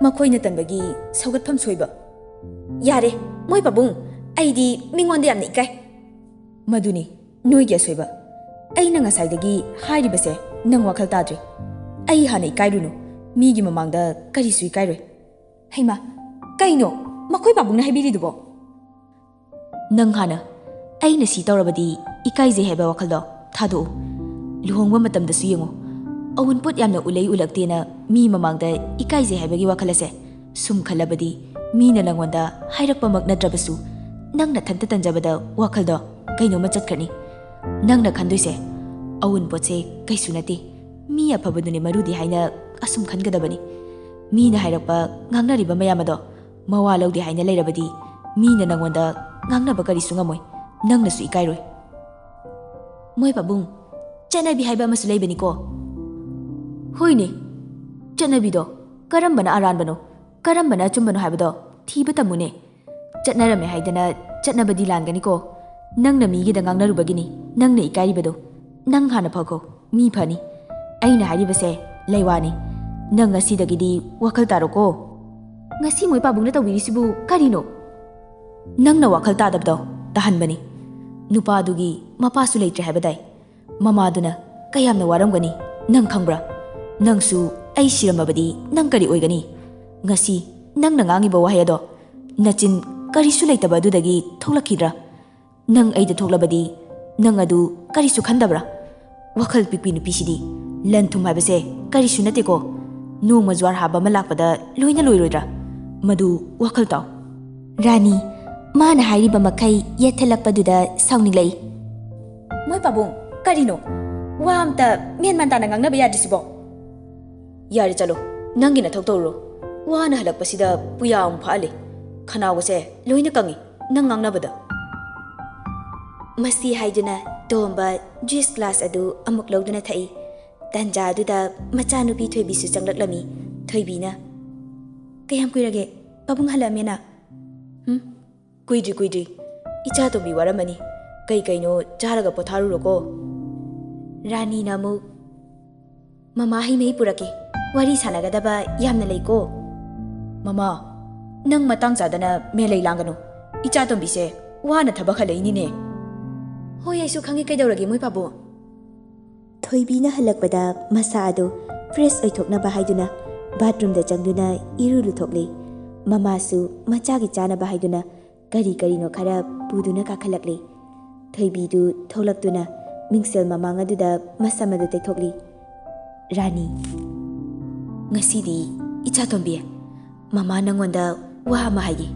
ꯃꯈꯣꯏꯅ ꯇꯟꯕꯒꯤ ꯁꯧꯒꯠꯐꯝ ꯁꯣꯏꯕ꯫ ꯌꯥꯔꯦ, ꯃꯣꯏ ꯄꯥꯕꯨꯡ, ꯑꯩꯗꯤ ꯃꯤꯉꯣꯟꯗ ꯌꯥꯝꯅ ꯏꯀꯥꯏ꯫ ꯃꯗꯨꯅꯤ ꯅꯣꯏꯒꯤ ꯑꯁꯣꯏꯕ꯫ ꯑꯩꯅ ꯉꯁꯥꯏꯗꯒꯤ ꯍꯥꯏꯔꯤꯕꯁꯦ ꯅꯪ ꯋꯥꯈꯜ ꯇꯥꯗ꯭ꯔꯤ꯫ ꯑꯩ ꯍꯥꯟꯅ ꯏꯀꯥꯏꯔꯨꯅꯨ, ꯃꯤꯒꯤ ꯃꯃꯥꯡꯗ ꯀꯔꯤꯁꯨ ꯏꯀꯥꯏꯔꯣꯏ꯫ ꯍꯩꯃꯥ, ꯀꯩꯅꯣ ꯃꯈꯣꯏ ꯄꯥꯕꯨꯡꯅ ꯍꯥꯏꯕꯤꯔꯤꯗꯨꯕꯣ? ꯅꯪ ꯍꯥꯟꯅ ꯑꯩꯅ ꯁꯤ ꯇꯧꯔꯕꯗꯤ ꯏꯀꯥꯏꯖꯩ ꯍꯥꯏꯕ ꯋꯥꯈꯜꯗꯣ ꯊꯥꯗꯣꯛꯎ꯫ ꯂꯨꯍꯣꯡꯕ ꯃꯇꯝꯗꯁꯨ ꯌꯦꯡꯉꯨ, ꯑꯋꯨꯟꯄꯣꯠ ꯌꯥꯝꯅ ꯎꯠꯂꯩ ꯎꯠꯂꯛꯇꯦꯅ ꯃꯤ ꯃꯃꯥꯡꯗ ꯏꯀꯥꯏꯖꯩ ꯍꯥꯏꯕꯒꯤ ꯋꯥꯈꯜ ꯑꯁꯦ ꯁꯨꯝ ꯈꯜꯂꯕꯗꯤ, ꯃꯤꯅ ꯅꯪꯉꯣꯟꯗ ꯍꯥꯏꯔꯛꯄꯃꯛ ꯅꯠꯇ꯭ꯔꯕꯁꯨ, ꯅꯪ ꯅꯊꯟꯇ ꯇꯟꯖꯕꯗ ꯋꯥꯈꯜꯗꯣ ꯀꯩꯅꯣꯝꯃ ꯆꯠꯈ꯭ꯔꯅꯤ꯫ ꯅꯪꯅ ꯈꯟꯗꯣꯏꯁꯦ, "ꯑꯋꯨꯟꯄꯣꯠꯁꯦ ꯀꯩꯁꯨ ꯅꯠꯇꯦ, ꯃꯤ ꯑꯐꯕꯗꯨꯅꯦ ꯃꯔꯨꯗꯤ" ꯍꯥꯏꯅ ꯑꯁꯨꯝ ꯈꯟꯒꯗꯕꯅꯤ꯫ ꯃꯤꯅ ꯍꯥꯏꯔꯛꯄ, ꯉꯥꯡꯅꯔꯤꯕ ꯃꯌꯥꯝ ꯑꯗꯣ ꯃꯋꯥ ꯂꯧꯗꯦ ꯍꯥꯏꯅ ꯂꯩꯔꯕꯗꯤ, ꯃꯤꯅ ꯅꯪꯉꯣꯟꯗ ꯉꯥꯡꯅꯕ ꯀꯔꯤꯁꯨ ꯉꯝꯃꯣꯏ, ꯅꯪꯅꯁꯨ ꯏꯀꯥꯏꯔꯣꯏ꯫ ꯃꯣꯏ ꯄꯥꯕꯨꯡ, ꯆꯠꯅꯕꯤ ꯍꯥꯏꯕ ꯑꯃꯁꯨ ꯂꯩꯕꯅꯤꯀꯣ꯫ ꯍꯣꯏꯅꯦ, ꯆꯠꯅꯕꯤꯗꯣ ꯀꯔꯝꯕꯅ ꯑꯔꯥꯟꯕꯅꯣ, ꯀꯔꯝꯕꯅ ꯑꯆꯨꯝꯕꯅꯣ ꯍꯥꯏꯕꯗꯣ ꯊꯤꯕ ꯇꯝꯃꯨꯅꯦ꯫ ꯆꯠꯅꯔꯝꯃꯦ ꯍꯥꯏꯗꯅ ꯆꯠꯅꯕꯗꯤ ꯂꯥꯟꯒꯅꯤꯀꯣ꯫ ꯅꯪꯅ ꯃꯤꯒꯤꯗ ꯉꯥꯡꯅꯔꯨꯕꯒꯤꯅꯤ ꯅꯪꯅ ꯏꯀꯥꯏꯔꯤꯕꯗꯣ꯫ ꯅꯪ ꯍꯥꯟꯅ ꯐꯈꯣ, ꯃꯤ ꯐꯅꯤ꯫ ꯑꯩꯅ ꯍꯥꯏꯔꯤꯕꯁꯦ ꯂꯩꯋꯥꯅꯤ꯫ ꯅꯪ ꯉꯁꯤꯗꯒꯤꯗꯤ ꯋꯥꯈꯜ ꯇꯥꯔꯣꯀꯣ꯫ ꯉꯁꯤ ꯃꯣꯏ ꯄꯥꯕꯨꯡꯅ ꯇꯧꯕꯤꯔꯤꯁꯤꯕꯨ ꯀꯔꯤꯅꯣ? ꯅꯪꯅ ꯋꯥꯈꯜ ꯇꯥꯗꯕꯗꯣ ꯇꯥꯍꯟꯕꯅꯤ꯫ ꯅꯨꯄꯥꯗꯨꯒꯤ ꯃꯄꯥꯁꯨ ꯂꯩꯇ꯭ꯔꯦ ꯍꯥꯏꯕꯗꯥꯏ? ꯃꯃꯥꯗꯨꯅ ꯀꯌꯥꯝꯅ ꯋꯥꯔꯝꯒꯅꯤ ꯅꯪ ꯈꯪꯕ꯭ꯔꯥ? ꯅꯪꯁꯨ ꯑꯩ ꯁꯤꯔꯝꯃꯕꯗꯤ ꯅꯪ ꯀꯔꯤ ꯑꯣꯏꯒꯅꯤ? ꯉꯁꯤ ꯅꯪꯅ ꯉꯥꯡꯉꯤꯕ ꯋꯥꯍꯩ ꯑꯗꯣ ꯅꯆꯤꯟ ꯀꯔꯤꯁꯨ ꯂꯩꯇꯕ ꯑꯗꯨꯗꯒꯤ ꯊꯣꯛꯂꯛꯈꯤꯗ꯭ꯔꯥ? ꯅꯪ ꯑꯩꯗ ꯊꯣꯛꯂꯕꯗꯤ ꯅꯪ ꯑꯗꯨ ꯀꯔꯤꯁꯨ ꯈꯟꯗꯕ꯭ꯔꯥ? ꯋꯥꯈꯜ ꯄꯤꯛꯄꯤ ꯅꯨꯄꯤꯁꯤꯗꯤ꯫ ꯂꯟ ꯊꯨꯝ ꯍꯥꯏꯕꯁꯦ ꯀꯔꯤꯁꯨ ꯅꯠꯇꯦꯀꯣ꯫ ꯅꯣꯡꯃ ꯖ꯭ꯋꯥꯔ ꯍꯥꯕ ꯑꯃ ꯂꯥꯛꯄꯗ ꯂꯣꯏꯅ ꯂꯣꯏꯔꯣꯏꯗ꯭ꯔꯥ? ꯃꯗꯨ ꯋꯥꯈꯜ ꯇꯥꯎ꯫ ꯔꯥꯅꯤ, ꯃꯥꯅ ꯍꯥꯏꯔꯤꯕ ꯃꯈꯩ ꯌꯦꯠꯊꯠꯂꯛꯄꯗꯨꯗ ꯁꯥꯎꯅꯤꯡꯂꯛꯏ꯫ ꯃꯣꯏ ꯄꯥꯕꯨꯡ, ꯀꯔꯤꯅꯣ? ꯋꯥ ꯑꯝꯇ ꯃꯦꯟ ꯃꯥꯟ ꯇꯥꯅ ꯉꯥꯡꯅꯕ ꯌꯥꯗ꯭ꯔꯤꯁꯤꯕꯣ? ꯌꯥꯔꯦ, ꯆꯠꯂꯣ, ꯅꯪꯒꯤ ꯅꯊꯧ ꯇꯧꯔꯨꯔꯣ꯫ ꯋꯥꯅ ꯍꯜꯂꯛꯄꯁꯤꯗ ꯄꯨꯌꯥ ꯑꯃꯨꯛ ꯐꯥꯍꯜꯂꯦ꯫ ꯈꯅꯥꯎꯒꯁꯦ ꯂꯣꯏꯅ ꯀꯪꯉꯤ ꯅꯪ ꯉꯥꯡꯅꯕꯗ꯫ ꯃꯁꯤ ꯍꯥꯏꯗꯨꯅ ꯇꯣꯝꯕ ꯖꯨꯏꯁ ꯒ꯭ꯂꯥꯁ ꯑꯗꯨ ꯑꯃꯨꯛ ꯂꯧꯗꯨꯅ ꯊꯛꯏ꯫ ꯇꯟꯖꯥ ꯑꯗꯨꯗ ꯃꯆꯥꯅꯨꯄꯤ ꯊꯣꯏꯕꯤꯁꯨ ꯆꯪꯂꯛꯂꯝꯃꯤ꯫ ꯊꯣꯏꯕꯤꯅ, "ꯀꯌꯥꯝ ꯀꯨꯏꯔꯒꯦ ꯄꯥꯕꯨꯡ ꯍꯜꯂꯛꯑꯃꯦꯅ?" "ꯍꯨꯝ, ꯀꯨꯏꯗ꯭ꯔꯤ, ꯀꯨꯏꯗ꯭ꯔꯤ꯫ ꯏꯆꯥ ꯇꯣꯝꯕꯤ ꯋꯥꯔꯝꯃꯅꯤ꯫ ꯀꯩ ꯀꯩꯅꯣ ꯆꯥꯔꯒ ꯄꯣꯊꯥꯔꯨꯔꯣꯀꯣ꯫" ꯔꯥꯅꯤꯅ ꯑꯃꯨꯛ, "ꯃꯃꯥ, ꯍꯩ ꯃꯍꯤ ꯄꯨꯔꯛꯀꯦ꯫ ꯋꯥꯔꯤ ꯁꯥꯟꯅꯒꯗꯕ ꯌꯥꯝꯅ ꯂꯩꯀꯣ꯫" "ꯃꯃꯥ, ꯅꯪ ꯃꯇꯥꯡ ꯆꯥꯗꯅ ꯃꯦꯂꯩ ꯂꯥꯡꯒꯅꯨ꯫ ꯏꯆꯥ ꯇꯣꯝꯕꯤꯁꯦ ꯋꯥꯅ ꯊꯕꯛ ꯍꯜꯂꯛꯏꯅꯤꯅꯦ꯫" "ꯍꯣꯏ, ꯑꯩꯁꯨ ꯈꯪꯉꯤ꯫ ꯀꯩꯗꯧꯔꯒꯦ ꯃꯣꯏ ꯄꯥꯕꯨꯡ?" ꯊꯣꯏꯕꯤꯅ ꯍꯜꯂꯛꯄꯗ ꯃꯁꯥ ꯑꯗꯨ ꯐ꯭ꯔꯦꯁ ꯑꯣꯏꯊꯣꯛꯅꯕ ꯍꯥꯏꯗꯨꯅ ꯕꯥꯊꯔꯨꯝꯗ ꯆꯪꯗꯨꯅ ꯏꯔꯨ ꯂꯨꯊꯣꯛꯂꯦ꯫ ꯃꯃꯥꯁꯨ ꯃꯆꯥꯒꯤ ꯆꯥꯅꯕ ꯍꯥꯏꯗꯨꯅ ꯀꯔꯤ ꯀꯔꯤꯅꯣ ꯈꯔ ꯄꯨꯗꯨꯅ ꯀꯥꯈꯠꯂꯛꯂꯦ꯫ ꯊꯣꯏꯕꯤꯗꯨ ꯊꯣꯛꯂꯛꯇꯨꯅ ꯃꯤꯡꯁꯦꯜ ꯃꯃꯥꯡ ꯑꯗꯨꯗ ꯃꯁꯝ ꯑꯗꯨ ꯇꯩꯊꯣꯛꯂꯤ꯫ ꯔꯥꯅꯤ, "ꯉꯁꯤꯗꯤ ꯏꯆꯥꯇꯣꯝꯕꯤ, ꯃꯃꯥ ꯅꯪꯉꯣꯟꯗ ꯋꯥ ꯑꯃ ꯍꯥꯏꯒꯦ꯫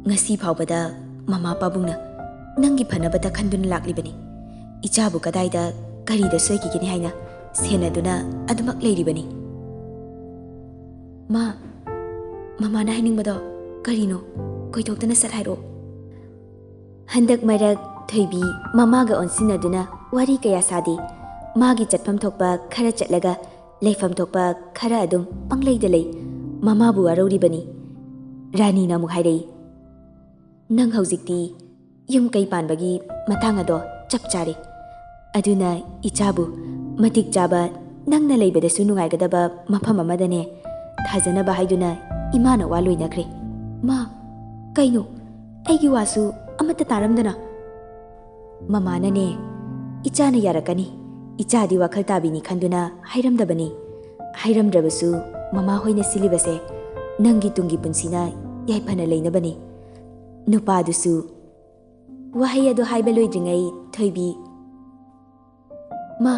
ꯉꯁꯤ ꯐꯥꯎꯕꯗ ꯃꯃꯥ ꯄꯥꯕꯨꯡꯅ ꯅꯪꯒꯤ ꯐꯅꯕꯇ ꯈꯟꯗꯨꯅ ꯂꯥꯛꯂꯤꯕꯅꯤ꯫ ꯏꯆꯥꯕꯨ ꯀꯗꯥꯏꯗ ꯀꯔꯤꯗ ꯁꯣꯏꯈꯤꯒꯅꯤ ꯍꯥꯏꯅ ꯁꯦꯟꯅꯗꯨꯅ ꯑꯗꯨꯃꯛ ꯂꯩꯔꯤꯕꯅꯤ꯫" "ꯃꯥ, ꯃꯃꯥꯅ ꯍꯥꯏꯅꯤꯡꯕꯗꯣ ꯀꯔꯤꯅꯣ? ꯀꯣꯏꯊꯣꯛꯇꯅ ꯁꯠ ꯍꯥꯏꯔꯛꯑꯣ꯫" ꯍꯟꯗꯛ ꯃꯔꯛ ꯊꯣꯏꯕꯤ ꯃꯃꯥꯒ ꯑꯣꯟꯁꯤꯟꯅꯗꯨꯅ ꯋꯥꯔꯤ ꯀꯌꯥ ꯁꯥꯗꯦ꯫ ꯃꯥꯒꯤ ꯆꯠꯐꯝ ꯊꯣꯛꯄ ꯈꯔ ꯆꯠꯂꯒ ꯂꯩꯐꯝ ꯊꯣꯛꯄ ꯈꯔ ꯑꯗꯨꯝ ꯄꯪꯂꯩꯗ ꯂꯩ꯫ ꯃꯃꯥꯕꯨ ꯋꯥꯔꯧꯔꯤꯕꯅꯤ꯫ ꯔꯥꯅꯤꯅ ꯑꯃꯨꯛ ꯍꯥꯏꯔꯛꯏ, "ꯅꯪ ꯍꯧꯖꯤꯛꯇꯤ ꯌꯨꯝ ꯀꯩ ꯄꯥꯟꯕꯒꯤ ꯃꯇꯥꯡ ꯑꯗꯣ ꯆꯞ ꯆꯥꯔꯦ꯫ ꯑꯗꯨꯅ ꯏꯆꯥꯕꯨ ꯃꯇꯤꯛ ꯆꯥꯕ, ꯅꯪꯅ ꯂꯩꯕꯗꯁꯨ ꯅꯨꯡꯉꯥꯏꯒꯗꯕ ꯃꯐꯝ ꯑꯃꯗꯅꯦ ꯊꯥꯖꯅꯕ ꯍꯥꯏꯗꯨꯅ ꯏꯃꯥꯅ ꯋꯥ ꯂꯣꯏꯅꯈ꯭ꯔꯦ꯫" "ꯃꯥ, ꯀꯩꯅꯣ? ꯑꯩꯒꯤ ꯋꯥꯁꯨ ꯑꯃꯠꯇ ꯇꯥꯔꯝꯗꯅ?" "ꯃꯃꯥꯅꯅꯦ, ꯏꯆꯥꯅ ꯌꯥꯔꯛꯀꯅꯤ, ꯏꯆꯥꯗꯤ ꯋꯥꯈꯜ ꯇꯥꯕꯤꯅꯤ ꯈꯟꯗꯨꯅ ꯍꯥꯏꯔꯝꯗꯕꯅꯤ꯫ ꯍꯥꯏꯔꯝꯗ꯭ꯔꯕꯁꯨ ꯃꯃꯥ ꯍꯣꯏꯅ ꯁꯤꯜꯂꯤꯕꯁꯦ ꯅꯪꯒꯤ ꯇꯨꯡꯒꯤ ꯄꯨꯟꯁꯤꯅ ꯌꯥꯏꯐꯅ ꯂꯩꯅꯕꯅꯤ꯫" ꯅꯨꯄꯥꯗꯨꯁꯨ ꯋꯥꯍꯩ ꯑꯗꯨ ꯍꯥꯏꯕ ꯂꯣꯏꯗ꯭ꯔꯤꯉꯩ ꯊꯣꯏꯕꯤ, "ꯃꯥ,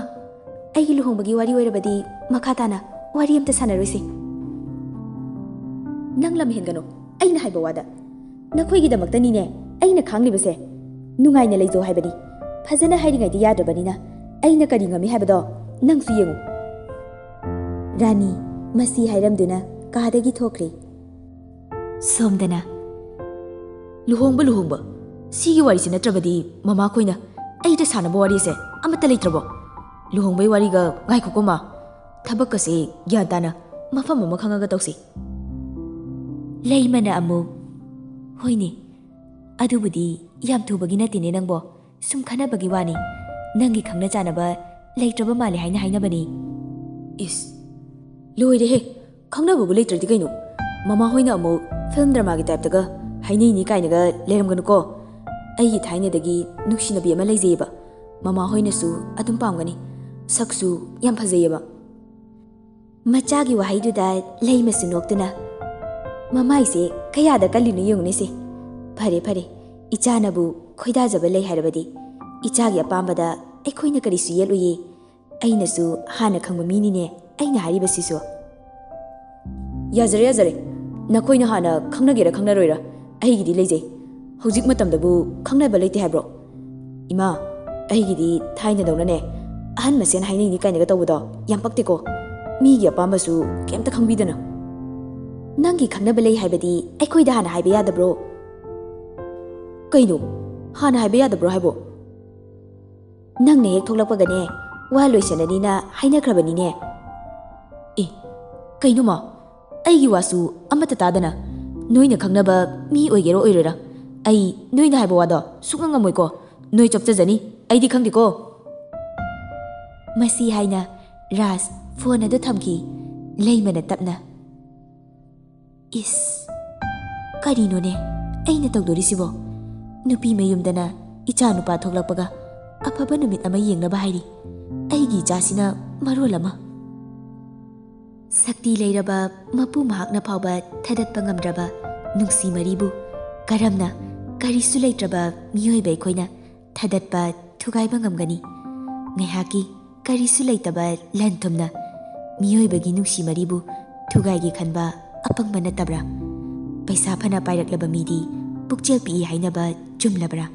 ꯑꯩꯒꯤ ꯂꯨꯍꯣꯡꯕꯒꯤ ꯋꯥꯔꯤ ꯑꯣꯏꯔꯕꯗꯤ ꯃꯈꯥ ꯇꯥꯅ?" ꯋꯥꯔꯤ ꯑꯝꯇ ꯁꯥꯟꯅꯔꯣꯏꯁꯦ꯫ ꯅꯪ ꯂꯝ ꯍꯦꯟꯒꯅꯨ, ꯑꯩꯅ ꯍꯥꯏꯕ ꯋꯥꯗ꯫ ꯅꯈꯣꯏꯒꯤꯗꯃꯛꯇꯅꯤꯅꯦ ꯑꯩꯅ ꯈꯥꯡꯂꯤꯕꯁꯦ꯫ ꯅꯨꯡꯉꯥꯏꯅ ꯂꯩꯖꯧ ꯍꯥꯏꯕꯅꯤ꯫ ꯐꯖꯅ ꯍꯥꯏꯔꯤꯉꯩꯗꯤ ꯌꯥꯗ꯭ꯔꯕꯅꯤꯅ ꯑꯩꯅ ꯀꯔꯤ ꯉꯝꯃꯤ ꯍꯥꯏꯕꯗꯣ ꯅꯪꯁꯨ ꯌꯦꯡꯉꯨ꯫ ꯔꯥꯅꯤ ꯃꯁꯤ ꯍꯥꯏꯔꯝꯗꯨꯅ ꯀꯥꯗꯒꯤ ꯊꯣꯛꯈ꯭ꯔꯦ꯫ ꯁꯣꯝꯗꯅ, "ꯂꯨꯍꯣꯡꯕ, ꯂꯨꯍꯣꯡꯕ, ꯁꯤꯒꯤ ꯋꯥꯔꯤꯁꯦ ꯅꯠꯇ꯭ꯔꯕꯗꯤ ꯃꯃꯥꯈꯣꯏꯅ ꯑꯩꯗ ꯁꯥꯟꯅꯕ ꯋꯥꯔꯤꯁꯦ ꯑꯃꯠꯇ ꯂꯩꯇ꯭ꯔꯕꯣ? ꯂꯨꯍꯣꯡꯕꯩ ꯋꯥꯔꯤꯒ ꯉꯥꯏꯈꯣꯀꯣ ꯃꯥ, ꯊꯕꯛꯀꯁꯦ ꯒ꯭ꯌꯥꯟ ꯇꯥꯅ ꯃꯐꯝ ꯑꯃ ꯈꯪꯉꯒ ꯇꯧꯁꯤ꯫" ꯂꯩꯃꯅ ꯑꯃꯨꯛ, "ꯍꯣꯏꯅꯦ, ꯑꯗꯨꯕꯨꯗꯤ ꯌꯥꯝ ꯊꯨꯕꯒꯤ ꯅꯠꯇꯦꯅꯦ ꯅꯪꯕꯣ, ꯁꯨꯝ ꯈꯟꯅꯕꯒꯤ ꯋꯥꯅꯤ꯫ ꯅꯪꯒꯤ ꯈꯪꯅ ꯆꯥꯟꯅꯕ ꯂꯩꯇ꯭ꯔꯕ ꯃꯥꯜꯂꯦ ꯍꯥꯏꯅ ꯍꯥꯏꯅꯕꯅꯤ꯫" ꯏꯁ, ꯂꯣꯏꯔꯦꯍꯦ! ꯈꯪꯅꯕꯕꯨ ꯂꯩꯇ꯭ꯔꯗꯤ ꯀꯩꯅꯣ? ꯃꯃꯥ ꯍꯣꯏꯅ ꯑꯃꯨꯛ ꯐꯤꯜꯝ ꯗ꯭ꯔꯃꯥꯒꯤ ꯇꯥꯏꯞꯇꯒ ꯍꯥꯏꯅꯩꯅꯤ ꯀꯥꯏꯅꯒ ꯂꯩꯔꯝꯒꯅꯨꯀꯣ꯫ ꯑꯩꯒꯤ ꯊꯥꯏꯅꯗꯒꯤ ꯅꯨꯡꯁꯤꯅꯕꯤ ꯑꯃ ꯂꯩꯖꯩꯌꯦꯕ꯫ ꯃꯃꯥ ꯍꯣꯏꯅꯁꯨ ꯑꯗꯨꯝ ꯄꯥꯝꯒꯅꯤ꯫ ꯁꯛꯁꯨ ꯌꯥꯝ ꯐꯖꯩꯌꯦꯕ꯫ ꯃꯆꯥꯒꯤ ꯋꯥꯍꯩꯗꯨꯗ ꯂꯩꯃꯁꯨ ꯅꯣꯛꯇꯨꯅ, "ꯃꯃꯥꯏꯁꯦ ꯀꯌꯥꯗ ꯀꯜꯂꯤꯅꯣ ꯌꯦꯡꯉꯨꯅꯦꯁꯦ꯫ ꯐꯔꯦ, ꯐꯔꯦ, ꯏꯆꯥꯅꯕꯨ ꯈꯣꯏꯗꯥꯖꯕ ꯂꯩ ꯍꯥꯏꯔꯕꯗꯤ ꯏꯆꯥꯒꯤ ꯑꯄꯥꯝꯕꯗ ꯑꯩꯈꯣꯏꯅ ꯀꯔꯤꯁꯨ ꯌꯦꯠꯂꯨꯌꯦ꯫ ꯑꯩꯅꯁꯨ ꯍꯥꯟꯅ ꯈꯪꯕ ꯃꯤꯅꯤꯅꯦ ꯑꯩꯅ ꯍꯥꯏꯔꯤꯕꯁꯤꯁꯨ꯫" "ꯌꯥꯖꯔꯦ, ꯌꯥꯖꯔꯦ꯫ ꯅꯈꯣꯏꯅ ꯍꯥꯟꯅ ꯈꯪꯅꯒꯦꯔꯥ ꯈꯪꯅꯔꯣꯏꯔꯥ, ꯑꯩꯒꯤꯗꯤ ꯂꯩꯖꯩ꯫ ꯍꯧꯖꯤꯛ ꯃꯇꯝꯗꯕꯨ ꯈꯪꯅꯕ ꯂꯩꯇꯦ ꯍꯥꯏꯕ꯭ꯔꯣ? ꯏꯃꯥ, ꯑꯩꯒꯤꯗꯤ ꯊꯥꯏꯅꯗꯧꯅꯅꯦ, ꯑꯍꯟ ꯃꯁꯦꯟ ꯍꯥꯏꯅꯩꯅꯤ ꯀꯥꯏꯅꯒ ꯇꯧꯕꯗꯣ ꯌꯥꯝ ꯄꯛꯇꯦꯀꯣ꯫ ꯃꯤꯒꯤ ꯑꯄꯥꯝꯕꯁꯨ ꯀꯩꯝꯇ ꯈꯪꯕꯤꯗꯅ꯫" "ꯅꯪꯒꯤ ꯈꯪꯅꯕ ꯂꯩ ꯍꯥꯏꯕꯗꯤ ꯑꯩꯈꯣꯏꯗ ꯍꯥꯟꯅ ꯍꯥꯏꯕ ꯌꯥꯗꯕ꯭ꯔꯣ?" "ꯀꯩꯅꯣ? ꯍꯥꯟꯅ ꯍꯥꯏꯕ ꯌꯥꯗꯕ꯭ꯔꯣ ꯍꯥꯏꯕꯣ?" "ꯅꯪꯅ ꯍꯦꯛ ꯊꯣꯛꯂꯛꯄꯒꯅꯦ, ꯋꯥ ꯂꯣꯏꯁꯟꯅꯅꯤꯅ ꯍꯥꯏꯅꯈ꯭ꯔꯕꯅꯤꯅꯦ꯫" "ꯑꯦ, ꯀꯩꯅꯣ ꯃꯥ? ꯑꯩꯒꯤ ꯋꯥꯁꯨ ꯑꯃꯠꯇ ꯇꯥꯗꯅ ꯅꯣꯏꯅ ꯈꯪꯅꯕ ꯃꯤ ꯑꯣꯏꯒꯦꯔꯥ ꯑꯣꯏꯔꯣꯏꯔꯥ, ꯑꯩ ꯅꯣꯏꯅ ꯍꯥꯏꯕ ꯋꯥꯗꯣ ꯁꯨꯛꯉꯝ ꯉꯝꯃꯣꯏꯀꯣ꯫ ꯅꯣꯏ ꯆꯣꯞꯆꯖꯅꯤ, ꯑꯩꯗꯤ ꯈꯪꯗꯦꯀꯣ꯫" ꯃꯁꯤ ꯍꯥꯏꯅ ꯔꯥꯖ ꯐꯣꯟ ꯑꯗꯨ ꯊꯝꯈꯤ꯫ ꯂꯩꯃꯅ ꯇꯞꯅ, "ꯏꯁ, ꯀꯔꯤꯅꯣꯅꯦ ꯑꯩꯅ ꯇꯧꯗꯣꯔꯤꯁꯤꯕꯣ? ꯅꯨꯄꯤ ꯃꯌꯨꯝꯗꯅ ꯏꯆꯥ ꯅꯨꯄꯥ ꯊꯣꯛꯂꯛꯄꯒ ꯑꯐꯕ ꯅꯨꯃꯤꯠ ꯑꯃ ꯌꯦꯡꯅꯕ ꯍꯥꯏꯔꯤ꯫ ꯑꯩꯒꯤ ꯏꯆꯥꯁꯤꯅ ꯃꯔꯣꯜ ꯑꯃ꯫" ꯁꯛꯇꯤ ꯂꯩꯔꯕ ꯃꯄꯨ ꯃꯍꯥꯛꯅ ꯐꯥꯎꯕ ꯊꯥꯗꯠꯄ ꯉꯝꯗ꯭ꯔꯕ ꯅꯨꯡꯁꯤ ꯃꯔꯤꯕꯨ ꯀꯔꯝꯅ ꯀꯔꯤꯁꯨ ꯂꯩꯇ꯭ꯔꯕ ꯃꯤꯑꯣꯏꯕ ꯑꯩꯈꯣꯏꯅ ꯊꯥꯗꯠꯄ ꯊꯨꯒꯥꯏꯕ ꯉꯝꯒꯅꯤ? ꯉꯥꯏꯍꯥꯛꯀꯤ ꯀꯔꯤꯁꯨ ꯂꯩꯇꯕ ꯂꯟ ꯊꯨꯝꯅ ꯃꯤꯑꯣꯏꯕꯒꯤ ꯅꯨꯡꯁꯤ ꯃꯔꯤꯕꯨ ꯊꯨꯒꯥꯏꯒꯦ ꯈꯟꯕ ꯑꯄꯪꯕ ꯅꯠꯇꯕ꯭ꯔꯥ? ꯄꯩꯁꯥ ꯐꯅ ꯄꯥꯏꯔꯛꯂꯕ ꯃꯤꯗꯤ ꯄꯨꯛꯆꯦꯜ ꯄꯤꯛꯏ ꯍꯥꯏꯅꯕ ꯆꯨꯝꯂꯕ꯭ꯔꯥ?